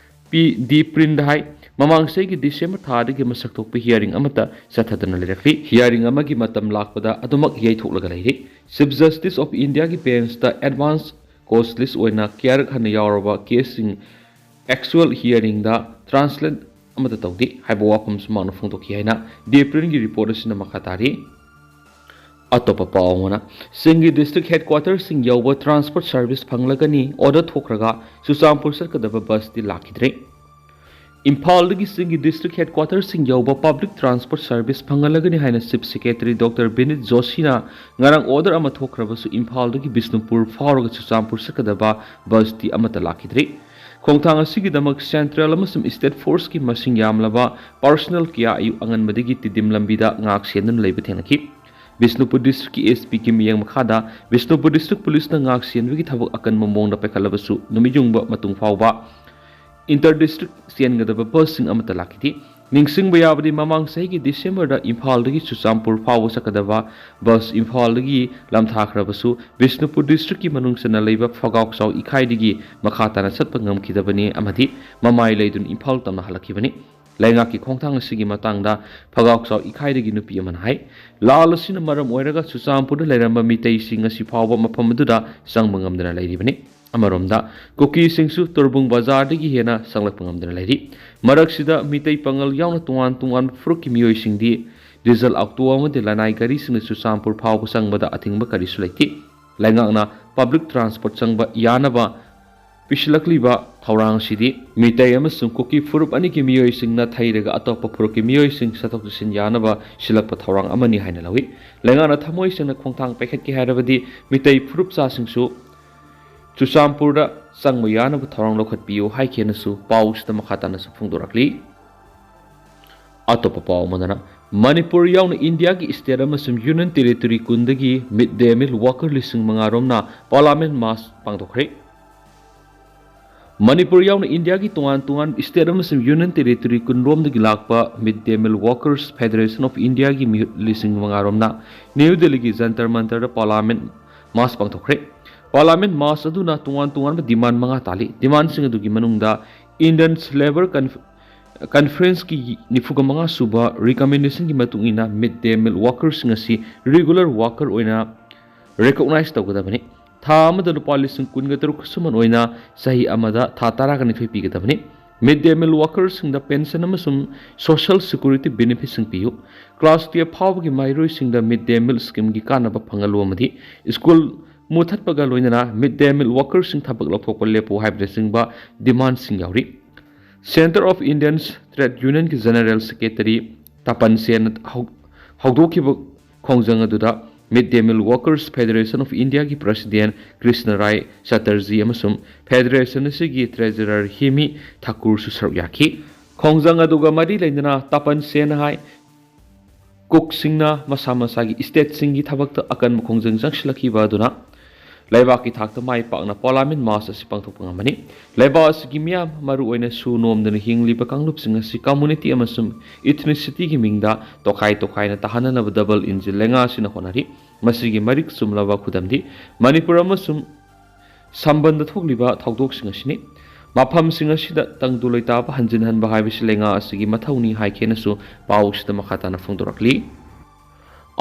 ꯄꯤ ꯗꯤ ꯄ꯭ꯔꯤꯟꯗ ꯍꯥꯏ, ꯃꯃꯥꯡ ꯆꯍꯤꯒꯤ ꯗꯤꯁꯦꯝꯕꯔ ꯊꯥꯗꯒꯤ ꯃꯁꯛ ꯊꯣꯛꯄ ꯍꯤꯌꯥꯔꯤꯡ ꯑꯃꯠꯇ ꯆꯠꯊꯗꯅ ꯂꯩꯔꯛꯂꯤ꯫ ꯍꯤꯌꯥꯔꯤꯡ ꯑꯃꯒꯤ ꯃꯇꯝ ꯂꯥꯛꯄꯗ ꯑꯗꯨꯃꯛ ꯌꯩꯊꯣꯛꯂꯒ ꯂꯩꯔꯤ꯫ ꯆꯤꯐ ꯖꯁꯇꯤꯁ ꯑꯣꯐ ꯏꯟꯗꯤꯌꯥꯒꯤ ꯕꯦꯟꯁꯇ ꯑꯦꯗꯚꯥꯟꯁ ꯀꯣꯁ ꯂꯤꯁ ꯑꯣꯏꯅ ꯀꯌꯥꯔꯛ ꯍꯟꯅ ꯌꯥꯎꯔꯕ ꯀꯦꯁꯁꯤꯡ ꯑꯦꯛꯆꯨꯋꯦꯜ ꯍꯤꯌꯥꯔꯤꯡꯗ ꯇ꯭ꯔꯥꯟꯁꯂꯦꯠ ꯑꯃꯠꯇ ꯇꯧꯗꯦ ꯍꯥꯏꯕ ꯋꯥꯐꯝꯁꯨ ꯃꯍꯥꯛꯅ ꯐꯣꯡꯗꯣꯛꯈꯤ ꯍꯥꯏꯅ ꯗꯤ ꯄ꯭ꯔꯤꯟꯒꯤ ꯔꯤꯄꯣꯔꯠ ꯑꯁꯤꯅ ꯃꯈꯥ ꯇꯥꯔꯤ꯫ ꯑꯇꯣꯞꯄ ꯄꯥꯎ ꯑꯃꯅ, ꯆꯤꯡꯒꯤ district headquarterꯁꯤꯡ ꯌꯧꯕ transport service ꯐꯪꯂꯒꯅꯤ order ꯊꯣꯛꯈ꯭ꯔꯒ ꯆꯨꯔꯆꯥꯟꯄꯨꯔ ꯆꯠꯀꯗꯕ busꯇꯤ ꯂꯥꯛꯈꯤꯗ꯭ꯔꯦ꯫ ꯏꯝꯐꯥꯜꯗꯒꯤ ꯆꯤꯡꯒꯤ district headquarterꯁꯤꯡ ꯌꯧꯕ public transport service ꯐꯪꯍꯜꯂꯒꯅꯤ ꯍꯥꯏꯅ Chief Secretary Doctor ꯕꯤꯅꯤꯠ ꯖꯣꯁꯤꯅ ꯉꯔꯥꯡ order ꯑꯃ ꯊꯣꯛꯈ꯭ꯔꯕꯁꯨ, ꯏꯝꯐꯥꯜꯗꯒꯤ ꯕꯤꯁꯅꯨꯄꯨꯔ ꯐꯥꯎꯔꯒ ꯆꯨꯔꯆꯥꯟꯄꯨꯔ ꯆꯠꯀꯗꯕ busꯇꯤ ꯑꯃꯠꯇ ꯂꯥꯛꯈꯤꯗ꯭ꯔꯤ꯫ ꯈꯣꯡꯊꯥꯡ ꯑꯁꯤꯒꯤꯗꯃꯛ central ꯑꯃꯁꯨꯡ state forceꯀꯤ ꯃꯁꯤꯡ ꯌꯥꯝꯂꯕ personnel ꯀꯌꯥ ꯑꯌꯨꯛ ꯑꯉꯟꯕꯗꯒꯤ ꯇꯤꯗꯤꯝ ꯂꯝꯕꯤꯗ ꯉꯥꯛ ꯁꯦꯟꯗꯨꯅ ꯂꯩꯕ ꯊꯦꯡꯅꯈꯤ꯫ ꯕꯤꯁꯅꯨꯄꯨꯔ districtꯀꯤ S Pꯒꯤ ꯃꯤꯠꯌꯦꯡ ꯃꯈꯥꯗ ꯕꯤꯁꯅꯨꯄꯨꯔ district policeꯅ ꯉꯥꯛ ꯁꯦꯟꯕꯒꯤ ꯊꯕꯛ ꯑꯀꯟꯕ ꯃꯑꯣꯡꯗ ꯄꯥꯏꯈꯠꯂꯕꯁꯨ, ꯅꯨꯃꯤꯠ ꯌꯨꯡꯕ ꯃꯇꯨꯡ ꯐꯥꯎꯕ inter district ꯆꯦꯟꯒꯗꯕ busꯁꯤꯡ ꯑꯃꯠꯇ ꯂꯥꯛꯈꯤꯗꯦ꯫ ꯅꯤꯡꯁꯤꯡꯕ ꯌꯥꯕꯗꯤ, ꯃꯃꯥꯡ ꯆꯍꯤꯒꯤ Decemberꯗ ꯏꯝꯐꯥꯜꯗꯒꯤ ꯆꯨꯔꯆꯥꯟꯄꯨꯔ ꯐꯥꯎꯕ ꯆꯠꯀꯗꯕ bus ꯏꯝꯐꯥꯜꯗꯒꯤ ꯂꯝꯊꯥꯈ꯭ꯔꯕꯁꯨ, ꯕꯤꯁꯅꯨꯄꯨꯔ districtꯀꯤ ꯃꯅꯨꯡ ꯆꯟꯅ ꯂꯩꯕ ꯐꯒꯥꯎ ꯆꯥꯎ ꯏꯈꯥꯏꯗꯒꯤ ꯃꯈꯥ ꯇꯥꯅ ꯆꯠꯄ ꯉꯝꯈꯤꯗꯕꯅꯤ ꯑꯃꯗꯤ ꯃꯃꯥꯏ ꯂꯩꯗꯨꯅ ꯏꯝꯐꯥꯜ ꯇꯝꯅ ꯍꯜꯂꯛꯈꯤꯕꯅꯤ꯫ ꯂꯩꯉꯥꯛꯀꯤ ꯈꯣꯡꯊꯥꯡ ꯑꯁꯤꯒꯤ ꯃꯇꯥꯡꯗ ꯐꯒꯥꯎ ꯆꯥꯎ ꯏꯈꯥꯏꯗꯒꯤ ꯅꯨꯄꯤ ꯑꯃꯅ ꯍꯥꯏ, ꯂꯥꯜ ꯑꯁꯤꯅ ꯃꯔꯝ ꯑꯣꯏꯔꯒ ꯆꯨꯔꯆꯥꯟꯄꯨꯔꯗ ꯂꯩꯔꯝꯕ ꯃꯤꯇꯩꯁꯤꯡ ꯉꯁꯤ ꯐꯥꯎꯕ ꯃꯐꯝ ꯑꯗꯨꯗ ꯆꯪꯕ ꯉꯝꯗꯅ ꯂꯩꯔꯤꯕꯅꯤ꯫ ꯑꯃꯔꯣꯝꯗ, ꯀꯨꯀꯤꯁꯤꯡꯁꯨ ꯇꯣꯔꯕꯨꯡ ꯕꯖꯥꯔꯗꯒꯤ ꯍꯦꯟꯅ ꯆꯪꯂꯛꯄ ꯉꯝꯗꯅ ꯂꯩꯔꯤ꯫ ꯃꯔꯛꯁꯤꯗ, ꯃꯤꯇꯩ ꯄꯥꯉꯜ ꯌꯥꯎꯅ ꯇꯣꯉꯥꯟ ꯇꯣꯉꯥꯟꯕ ꯐꯨꯔꯨꯞꯀꯤ ꯃꯤꯑꯣꯏꯁꯤꯡꯗꯤ diesel auto ꯑꯃꯗꯤ ꯂꯅꯥꯏ ꯒꯥꯔꯤꯁꯤꯡꯅ ꯆꯨꯔꯆꯥꯟꯄꯨꯔ ꯐꯥꯎꯕ ꯆꯪꯕꯗ ꯑꯊꯤꯡꯕ ꯀꯔꯤꯁꯨ ꯂꯩꯇꯦ꯫ ꯂꯩꯉꯥꯛꯅ public transport ꯆꯪꯕ ꯌꯥꯅꯕ ꯄꯤꯁꯤꯜꯂꯛꯂꯤꯕ ꯊꯧꯔꯥꯡ ꯑꯁꯤꯗꯤ ꯃꯤꯇꯩ ꯑꯃꯁꯨꯡ ꯀꯨꯀꯤ ꯐꯨꯔꯨꯞ ꯑꯅꯤꯒꯤ ꯃꯤꯑꯣꯏꯁꯤꯡꯅ ꯊꯩꯔꯒ ꯑꯇꯣꯞꯄ ꯐꯨꯔꯨꯞꯀꯤ ꯃꯤꯑꯣꯏꯁꯤꯡ ꯆꯠꯊꯣꯛ ꯆꯠꯁꯤꯟ ꯌꯥꯅꯕ ꯁꯤꯜꯂꯛꯄ ꯊꯧꯔꯥꯡ ꯑꯃꯅꯤ ꯍꯥꯏꯅ ꯂꯧꯏ꯫ ꯂꯩꯉꯥꯛꯅ ꯊꯃꯣꯏ ꯁꯦꯡꯅ ꯈꯣꯡꯊꯥꯡ ꯄꯥꯏꯈꯠꯀꯦ ꯍꯥꯏꯔꯕꯗꯤ, ꯃꯤꯇꯩ ꯐꯨꯔꯨꯞꯆꯥꯁꯤꯡꯁꯨ ꯆꯨꯔꯆꯥꯟꯄꯨꯔꯗ ꯆꯪꯕ ꯌꯥꯅꯕ ꯊꯧꯔꯥꯡ ꯂꯧꯈꯠꯄꯤꯌꯨ ꯍꯥꯏꯈꯤꯅꯁꯨ ꯄꯥꯎꯁꯤꯗ ꯃꯈꯥ ꯇꯥꯅꯁꯨ ꯐꯣꯡꯗꯣꯔꯛꯂꯤ꯫ ꯑꯇꯣꯞꯄ ꯄꯥꯎ ꯑꯃꯗꯅ, ꯃꯅꯤꯄꯨꯔ ꯌꯥꯎꯅ ꯏꯟꯗꯤꯌꯥꯒꯤ state ꯑꯃꯁꯨꯡ union territory ꯀꯨꯟꯗꯒꯤ mid day meal worker ꯂꯤꯁꯤꯡ ꯃꯉꯥ ꯔꯣꯝꯅ parliament march ꯄꯥꯡꯊꯣꯛꯈ꯭ꯔꯦ꯫ ꯃꯅꯤꯄꯨꯔ ꯌꯥꯎꯅ ꯏꯟꯗꯤꯌꯥꯒꯤ ꯇꯣꯉꯥꯟ ꯇꯣꯉꯥꯟꯕ state ꯑꯃꯁꯨꯡ union territory ꯀꯨꯟ ꯔꯣꯝꯗꯒꯤ ꯂꯥꯛꯄ Mid Day Meal Workers Federation of Indiaꯒꯤ ꯃꯤꯍꯨꯠ ꯂꯤꯁꯤꯡ ꯃꯉꯥ ꯔꯣꯝꯅ ꯅ꯭ꯌꯨ ꯗꯦꯜꯂꯤꯒꯤ Jantar ꯃꯟꯇꯔꯗ parliament march ꯄꯥꯡꯊꯣꯛꯈ꯭ꯔꯦ꯫ Parliament march ꯑꯗꯨꯅ ꯇꯣꯉꯥꯟ ꯇꯣꯉꯥꯟꯕ demand ꯃꯉꯥ ꯇꯥꯜꯂꯤ꯫ Demandꯁꯤꯡ ꯑꯗꯨꯒꯤ ꯃꯅꯨꯡꯗ Indian Labour Conf-, Conferenceꯀꯤ ꯅꯤꯐꯨꯒ ꯃꯉꯥ ꯁꯨꯕ recommendationꯒꯤ ꯃꯇꯨꯡ ꯏꯟꯅ mid day meal workersꯁꯤꯡ ꯑꯁꯤ regular worker ꯑꯣꯏꯅ recognize ꯇꯧꯒꯗꯕꯅꯤ꯫ ꯊꯥ ꯑꯃꯗ ꯂꯨꯄꯥ ꯂꯤꯁꯤꯡ ꯀꯨꯟꯒ ꯇꯔꯨꯛ ꯈꯨꯠꯁꯨꯃꯟ ꯑꯣꯏꯅ ꯆꯍꯤ ꯑꯃꯗ ꯊꯥ ꯇꯔꯥꯒ ꯅꯤꯊꯣꯏ ꯄꯤꯒꯗꯕꯅꯤ꯫ Mid day meal workersꯁꯤꯡꯗ pension ꯑꯃꯁꯨꯡ social security benefitꯁꯤꯡ ꯄꯤꯌꯨ꯫ Class twelve ꯐꯥꯎꯕꯒꯤ ꯃꯍꯩꯔꯣꯏꯁꯤꯡꯗ mid day meal schemeꯒꯤ ꯀꯥꯟꯅꯕ ꯐꯪꯍꯜꯂꯨ ꯑꯃꯗꯤ school ꯃꯨꯊꯠꯄꯒ ꯂꯣꯏꯅꯅ mid day meal workersꯁꯤꯡ ꯊꯕꯛ ꯂꯧꯊꯣꯛꯄ ꯂꯦꯞꯄꯨ ꯍꯥꯏꯕꯅꯆꯤꯡꯕ demandꯁꯤꯡ ꯌꯥꯎꯔꯤ꯫ Centre of Indian Trade Unionꯒꯤ General Secretary ꯇꯥꯄꯟ ꯁꯦꯟꯅ ꯍꯧ-, ꯍꯧꯗꯣꯛꯈꯤꯕ ꯈꯣꯡꯖꯪ ꯑꯗꯨꯗ Mid Day Meal Workers Federation of Indiaꯒꯤ President Krishna ꯔꯥꯏ ꯆꯇꯔꯖꯤ ꯑꯃꯁꯨꯡ federation ꯑꯁꯤꯒꯤ treasurer ꯍꯤꯃꯤ ꯊꯥꯀꯨꯔꯁꯨ ꯁꯔꯨꯛ ꯌꯥꯈꯤ꯫ ꯈꯣꯡꯖꯪ ꯑꯗꯨꯒ ꯃꯔꯤ ꯂꯩꯅꯅ ꯇꯥꯄꯟ ꯁꯦꯟꯅ ꯍꯥꯏ, cookꯁꯤꯡꯅ ꯃꯁꯥ ꯃꯁꯥꯒꯤ stateꯁꯤꯡꯒꯤ ꯊꯕꯛꯇ ꯑꯀꯟꯕ ꯈꯣꯡꯖꯪ ꯆꯪꯁꯤꯜꯂꯛꯈꯤꯕ ꯑꯗꯨꯅ ꯂꯩꯕꯥꯛꯀꯤ ꯊꯥꯛꯇ ꯃꯥꯏ ꯄꯥꯛꯅ Parliament March ꯑꯁꯤ ꯄꯥꯡꯊꯣꯛꯄ ꯉꯝꯕꯅꯤ꯫ ꯂꯩꯕꯥꯛ ꯑꯁꯤꯒꯤ ꯃꯤꯌꯥꯝ, ꯃꯔꯨꯑꯣꯏꯅ ꯁꯨ ꯅꯣꯝꯗꯅ ꯍꯤꯡꯂꯤꯕ ꯀꯥꯡꯂꯨꯞꯁꯤꯡ ꯑꯁꯤ community ꯑꯃꯁꯨꯡ ethnicityꯒꯤ ꯃꯤꯡꯗ ꯇꯣꯈꯥꯏ ꯇꯣꯈꯥꯏꯅ ꯇꯥꯍꯟꯅꯅꯕ double engine ꯂꯩꯉꯥꯛ ꯑꯁꯤꯅ ꯍꯣꯠꯅꯔꯤ꯫ ꯃꯁꯤꯒꯤ ꯃꯔꯤꯛ ꯆꯨꯝꯂꯕ ꯈꯨꯗꯝꯗꯤ ꯃꯅꯤꯄꯨꯔ ꯑꯃꯁꯨꯡ ꯁꯝꯕꯟꯗ ꯊꯣꯛꯂꯤꯕ ꯊꯧꯗꯣꯛꯁꯤꯡ ꯑꯁꯤꯅꯤ꯫ ꯃꯐꯝꯁꯤꯡ ꯑꯁꯤꯗ ꯇꯪꯗꯨ ꯂꯩꯇꯥꯕ ꯍꯟꯖꯤꯟꯍꯟꯕ ꯍꯥꯏꯕꯁꯤ ꯂꯩꯉꯥꯛ ꯑꯁꯤꯒꯤ ꯃꯊꯧꯅꯤ ꯍꯥꯏꯈꯤꯅꯁꯨ ꯄꯥꯎꯁꯤꯗ ꯃꯈꯥ ꯇꯥꯅ ꯐꯣꯡꯗꯣꯔꯛꯂꯤ꯫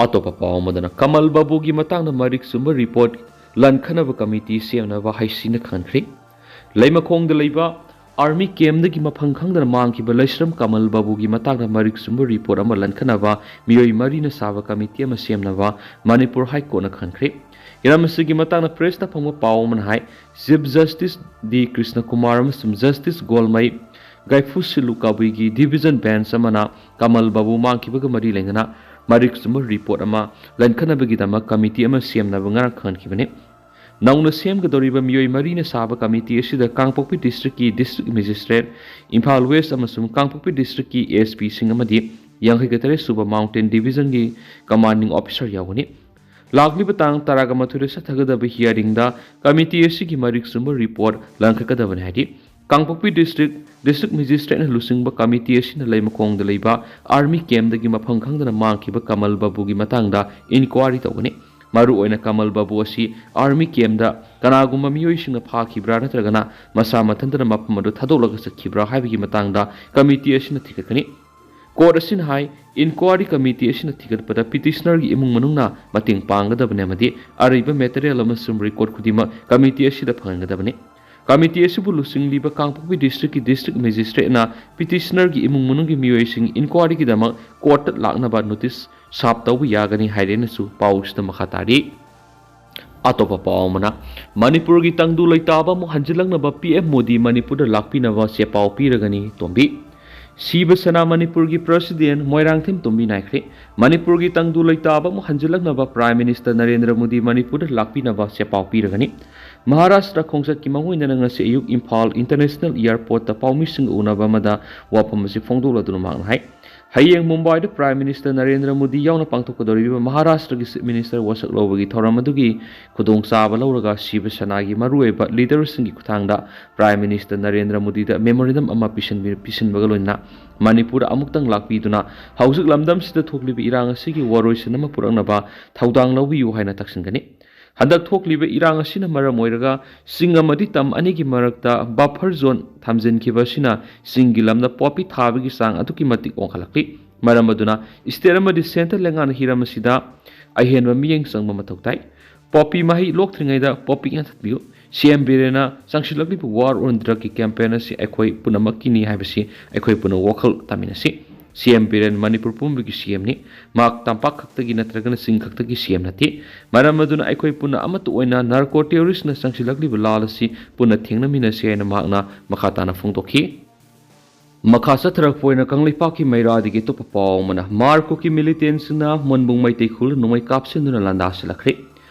ꯑꯇꯣꯞꯄ ꯄꯥꯎ ꯑꯃꯗꯅ ꯀꯃꯜ ꯕꯥꯕꯨꯒꯤ ꯃꯇꯥꯡꯗ ꯃꯔꯤꯛ ꯆꯨꯝꯕ report ꯂꯟꯈꯠꯅꯕ committee ꯁꯦꯝꯅꯕ ꯍꯩꯁꯤꯡꯅ ꯈꯪꯍꯟꯈ꯭ꯔꯦ꯫ ꯂꯩꯃꯈꯣꯡꯗ ꯂꯩꯕ army campꯗꯒꯤ ꯃꯐꯝ ꯈꯪꯗꯅ ꯃꯥꯡꯈꯤꯕ ꯂꯩꯁ꯭ꯔꯝ ꯀꯃꯜ ꯕꯥꯕꯨꯒꯤ ꯃꯇꯥꯡꯗ ꯃꯔꯤꯛ ꯆꯨꯝꯕ report ꯑꯃ ꯂꯟꯈꯠꯅꯕ ꯃꯤꯑꯣꯏ ꯃꯔꯤꯅ ꯁꯥꯕ committee ꯑꯃ ꯁꯦꯝꯅꯕ ꯃꯅꯤꯄꯨꯔ High Courtꯅ ꯈꯪꯍꯟꯈ꯭ꯔꯦ꯫ ꯍꯤꯔꯝ ꯑꯁꯤꯒꯤ ꯃꯇꯥꯡꯗ pressꯇ ꯐꯪꯕ ꯄꯥꯎ ꯑꯃꯅ ꯍꯥꯏ, Chief Justice ꯗꯤ ꯀ꯭ꯔꯤꯁꯅ ꯀꯨꯃꯥꯔ ꯑꯃꯁꯨꯡ Justice ꯒꯣꯜꯃꯩ ꯒꯥꯏꯐꯨꯁꯤꯂꯨ ꯀꯕꯨꯏꯒꯤ division bench ꯑꯃꯅ ꯀꯃꯜ ꯕꯥꯕꯨ ꯃꯥꯡꯈꯤꯕꯒ ꯃꯔꯤ ꯂꯩꯅꯅ ꯃꯔꯤꯛ ꯆꯨꯝꯕ report ꯑꯃ ꯂꯟꯈꯠꯅꯕꯒꯤꯗꯃꯛ committee ꯑꯃ ꯁꯦꯝꯅꯕ ꯉꯔꯥꯡ ꯈꯪꯍꯟꯈꯤꯕꯅꯤ꯫ ꯅꯧꯅ ꯁꯦꯝꯒꯗꯧꯔꯤꯕ ꯃꯤꯑꯣꯏ ꯃꯔꯤꯅ ꯁꯥꯕ committee ꯑꯁꯤꯗ ꯀꯥꯡꯄꯣꯛꯄꯤ districtꯀꯤ district magistrate, ꯏꯝꯐꯥꯜ West ꯑꯃꯁꯨꯡ ꯀꯥꯡꯄꯣꯛꯄꯤ districtꯀꯤ SPꯁꯤꯡ ꯑꯃꯗꯤ ꯌꯥꯡꯈꯩꯒ ꯇꯔꯦꯠ ꯁꯨꯕ Mountain Divisionꯒꯤ commanding officer ꯌꯥꯎꯒꯅꯤ꯫ ꯂꯥꯛꯂꯤꯕ ꯇꯥꯡ ꯇꯔꯥꯒ ꯃꯥꯊꯣꯏꯗ ꯆꯠꯊꯒꯗꯕ hearingꯗ committee ꯑꯁꯤꯒꯤ ꯃꯔꯤꯛ ꯆꯨꯝꯕ report ꯂꯪꯈꯠꯀꯗꯕꯅꯤ ꯍꯥꯏꯔꯤ꯫ ꯀꯥꯡꯄꯣꯛꯄꯤ district, district magistrateꯅ ꯂꯨꯆꯤꯡꯕ committee ꯑꯁꯤꯅ ꯂꯩꯃꯈꯣꯡꯗ ꯂꯩꯕ army campꯗꯒꯤ ꯃꯐꯝ ꯈꯪꯗꯅ ꯃꯥꯡꯈꯤꯕ ꯀꯃꯜ ꯕꯥꯕꯨꯒꯤ ꯃꯇꯥꯡꯗ inquiry ꯇꯧꯒꯅꯤ꯫ ꯃꯔꯨꯑꯣꯏꯅ ꯀꯃꯜ ꯕꯥꯕꯨ ꯑꯁꯤ army campꯗ ꯀꯅꯥꯒꯨꯝꯕ ꯃꯤꯑꯣꯏꯁꯤꯡꯅ ꯐꯥꯈꯤꯕ꯭ꯔꯥ ꯅꯠꯇ꯭ꯔꯒꯅ ꯃꯁꯥ ꯃꯊꯟꯇꯅ ꯃꯐꯝ ꯑꯗꯨ ꯊꯥꯗꯣꯛꯂꯒ ꯆꯠꯈꯤꯕ꯭ꯔꯥ ꯍꯥꯏꯕꯒꯤ ꯃꯇꯥꯡꯗ committee ꯑꯁꯤꯅ ꯊꯤꯒꯠꯀꯅꯤ꯫ Court ꯑꯁꯤꯅ ꯍꯥꯏ, inquiry committee ꯑꯁꯤꯅ ꯊꯤꯒꯠꯄꯗ petitionerꯒꯤ ꯏꯃꯨꯡ ꯃꯅꯨꯡꯅ ꯃꯇꯦꯡ ꯄꯥꯡꯒꯗꯕꯅꯤ ꯑꯃꯗꯤ ꯑꯔꯩꯕ material ꯑꯃꯁꯨꯡ record ꯈꯨꯗꯤꯡꯃꯛ committee ꯑꯁꯤꯗ ꯐꯪꯍꯟꯒꯗꯕꯅꯤ꯫ ꯀꯃꯤꯇꯤ ꯑꯁꯤꯕꯨ ꯂꯨꯆꯤꯡꯂꯤꯕ ꯀꯥꯡꯄꯣꯛꯄꯤ ꯗꯤꯁꯇ꯭ꯔꯤꯛꯀꯤ ꯗꯤꯁꯇ꯭ꯔꯤꯛ ꯃꯦꯖꯤꯁꯇ꯭ꯔꯦꯠꯅ ꯄꯤꯇꯤꯁꯅꯔꯒꯤ ꯏꯃꯨꯡ ꯃꯅꯨꯡꯒꯤ ꯃꯤꯑꯣꯏꯁꯤꯡ ꯏꯟꯀ꯭ꯋꯥꯔꯤꯒꯤꯗꯃꯛ ꯀꯣꯔꯠꯇ ꯂꯥꯛꯅꯕ ꯅꯣꯇꯤꯁ ꯁꯥꯞ ꯇꯧꯕ ꯌꯥꯒꯅꯤ ꯍꯥꯏꯔꯦꯅꯁꯨ ꯄꯥꯎꯁꯤꯗ ꯃꯈꯥ ꯇꯥꯔꯤ꯫ ꯑꯇꯣꯞꯄ ꯄꯥꯎ ꯑꯃꯅ, ꯃꯅꯤꯄꯨꯔꯒꯤ ꯇꯪꯗꯨ ꯂꯩꯇꯥꯕ ꯑꯃꯨꯛ ꯍꯟꯖꯤꯜꯂꯛꯅꯕ ꯄꯤ ꯑꯦꯝ ꯃꯣꯗꯤ ꯃꯅꯤꯄꯨꯔꯗ ꯂꯥꯛꯄꯤꯅꯕ ꯆꯦꯄꯥꯎ ꯄꯤꯔꯒꯅꯤ ꯇꯣꯝꯕꯤ꯫ ꯁꯤꯕ ꯁꯦꯅꯥ ꯃꯅꯤꯄꯨꯔꯒꯤ ꯄ꯭ꯔꯁꯤꯗꯦꯟ ꯃꯣꯏꯔꯥꯡꯊꯦꯝ ꯇꯣꯝꯕꯤ ꯅꯥꯏꯈ꯭ꯔꯦ꯫ ꯃꯅꯤꯄꯨꯔꯒꯤ ꯇꯪꯗꯨ ꯂꯩꯇꯥꯕ ꯑꯃꯨꯛ ꯍꯟꯖꯤꯜꯂꯛꯅꯕ ꯄ꯭ꯔꯥꯏꯝ ꯃꯤꯅꯤꯁꯇꯔ ꯅꯔꯦꯟꯗ꯭ꯔ ꯃꯣꯗꯤ ꯃꯅꯤꯄꯨꯔꯗ ꯂꯥꯛꯄꯤꯅꯕ ꯆꯦꯄꯥꯎ ꯄꯤꯔꯒꯅꯤ꯫ ꯃꯍꯥꯔꯥꯁꯇ꯭ꯔ ꯈꯣꯡꯆꯠꯀꯤ ꯃꯥꯡꯑꯣꯏꯅꯅ ꯉꯁꯤ ꯑꯌꯨꯛ ꯏꯝꯐꯥꯜ ꯏꯟꯇꯔꯅꯦꯁꯅꯦꯜ ꯑꯦꯌꯔꯄꯣꯔꯠꯇ ꯄꯥꯎꯃꯤꯁꯤꯡꯒ ꯎꯅꯕ ꯑꯃꯗ ꯋꯥꯐꯝ ꯑꯁꯤ ꯐꯣꯡꯗꯣꯛꯂꯗꯨꯅ ꯃꯍꯥꯛꯅ ꯍꯥꯏ, ꯍꯌꯦꯡ ꯃꯨꯝꯕꯥꯏꯗ ꯄ꯭ꯔꯥꯏꯝ ꯃꯤꯅꯤꯁꯇꯔ ꯅꯔꯦꯟꯗ꯭ꯔ ꯃꯣꯗꯤ ꯌꯥꯎꯅ ꯄꯥꯡꯊꯣꯛꯀꯗꯧꯔꯤꯕ ꯃꯍꯥꯔꯥꯁꯇ꯭ꯔꯒꯤ ꯆꯤꯐ ꯃꯤꯅꯤꯁꯇꯔ ꯋꯥꯁꯛ ꯂꯧꯕꯒꯤ ꯊꯧꯔꯝ ꯑꯗꯨꯒꯤ ꯈꯨꯗꯣꯡꯆꯥꯕ ꯂꯧꯔꯒ ꯁꯤꯕ ꯁꯦꯅꯥꯒꯤ ꯃꯔꯨꯑꯣꯏꯕ ꯂꯤꯗꯔꯁꯤꯡꯒꯤ ꯈꯨꯠꯊꯥꯡꯗ ꯄ꯭ꯔꯥꯏꯝ ꯃꯤꯅꯤꯁꯇꯔ ꯅꯔꯦꯟꯗ꯭ꯔ ꯃꯣꯗꯤꯗ ꯃꯦꯃꯣꯔꯦꯟꯗꯝ ꯑꯃ ꯄꯤꯁꯤꯟꯕꯤ-, ꯄꯤꯁꯤꯟꯕꯒ ꯂꯣꯏꯅꯅ ꯃꯅꯤꯄꯨꯔꯗ ꯑꯃꯨꯛꯇꯪ ꯂꯥꯛꯄꯤꯗꯨꯅ ꯍꯧꯖꯤꯛ ꯂꯝꯗꯝꯁꯤꯗ ꯊꯣꯛꯂꯤꯕ ꯏꯔꯥꯡ ꯑꯁꯤꯒꯤ ꯋꯥꯔꯣꯏꯁꯤꯟ ꯑꯃ ꯄꯨꯔꯛꯅꯕ ꯊꯧꯗꯥꯡ ꯂꯧꯕꯤꯌꯨ ꯍꯥꯏꯅ ꯇꯛꯁꯤꯟꯒꯅꯤ꯫ ꯍꯟꯗꯛ ꯊꯣꯛꯂꯤꯕ ꯏꯔꯥꯡ ꯑꯁꯤꯅ ꯃꯔꯝ ꯑꯣꯏꯔꯒ ꯆꯤꯡ ꯑꯃꯗꯤ ꯇꯝ ꯑꯅꯤꯒꯤ ꯃꯔꯛꯇ ꯕꯐꯔ ꯖꯣꯟ ꯊꯝꯖꯤꯟꯈꯤꯕ ꯑꯁꯤꯅ ꯆꯤꯡꯒꯤ ꯂꯝꯗ ꯄꯣꯄꯤ ꯊꯥꯕꯒꯤ ꯆꯥꯡ ꯑꯗꯨꯛꯀꯤ ꯃꯇꯤꯛ ꯋꯥꯡꯈꯠꯂꯛꯂꯤ꯫ ꯃꯔꯝ ꯑꯗꯨꯅ ꯁ꯭ꯇꯦꯠ ꯑꯃꯗꯤ ꯁꯦꯟꯇꯔ ꯂꯩꯉꯥꯛꯅ ꯍꯤꯔꯝ ꯑꯁꯤꯗ ꯑꯍꯦꯟꯕ ꯃꯤꯠꯌꯦꯡ ꯆꯪꯕ ꯃꯊꯧ ꯇꯥꯏ꯫ ꯄꯣꯄꯤ ꯃꯍꯩ ꯂꯣꯛꯇ꯭ꯔꯤꯉꯩꯗ ꯄꯣꯄꯤ ꯌꯥꯟꯊꯠꯄꯤꯌꯨ꯫ ꯁꯤ ꯑꯦꯝ ꯕꯤꯔꯦꯟꯅ ꯆꯪꯁꯤꯜꯂꯛꯂꯤꯕ ꯋꯥꯔ ꯑꯣꯟ ꯗ꯭ꯔꯒꯀꯤ ꯀꯦꯝꯄꯦꯟ ꯑꯁꯤ ꯑꯩꯈꯣꯏ ꯄꯨꯝꯅꯃꯛꯀꯤꯅꯤ ꯍꯥꯏꯕꯁꯤ ꯑꯩꯈꯣꯏ ꯄꯨꯝꯅ ꯋꯥꯈꯜ ꯇꯥꯃꯤꯟꯅꯁꯤ꯫ ꯁꯤ ꯑꯦꯝ ꯕꯤꯔꯦꯟ ꯃꯅꯤꯄꯨꯔ ꯄꯨꯝꯕꯒꯤ ꯁꯤ ꯑꯦꯝꯅꯤ꯫ ꯃꯍꯥꯛ ꯇꯝꯄꯥꯛ ꯈꯛꯇꯒꯤ ꯅꯠꯇ꯭ꯔꯒꯅ ꯆꯤꯡ ꯈꯛꯇꯒꯤ ꯁꯤ ꯑꯦꯝ ꯅꯠꯇꯦ꯫ ꯃꯔꯝ ꯑꯗꯨꯅ ꯑꯩꯈꯣꯏ ꯄꯨꯟꯅ ꯑꯃꯠꯇ ꯑꯣꯏꯅ ꯅꯥꯔꯀꯣ ꯇꯦꯔꯣꯔꯤꯁꯅ ꯆꯪꯁꯤꯜꯂꯛꯂꯤꯕ ꯂꯥꯜ ꯑꯁꯤ ꯄꯨꯟꯅ ꯊꯦꯡꯅꯃꯤꯟꯅꯁꯤ ꯍꯥꯏꯅ ꯃꯍꯥꯛꯅ ꯃꯈꯥ ꯇꯥꯅ ꯐꯣꯡꯗꯣꯛꯈꯤ꯫ ꯃꯈꯥ ꯆꯠꯊꯔꯛꯄ ꯑꯣꯏꯅ ꯀꯪꯂꯩꯄꯥꯛꯀꯤ ꯃꯩꯔꯥꯗꯒꯤ ꯑꯇꯣꯞꯄ ꯄꯥꯎ ꯑꯃꯅ, ꯃꯥꯔ ꯀꯨꯀꯤ ꯃꯤꯂꯤꯇꯦꯟꯁꯤꯡꯅ ꯃꯣꯟꯕꯨꯡ ꯃꯩꯇꯩ ꯈꯨꯜ ꯅꯣꯡꯃꯩ ꯀꯥꯞꯁꯤꯟꯗꯨꯅ ꯂꯥꯟꯗꯥꯁꯤꯜꯂꯛꯈ꯭ꯔꯦ꯫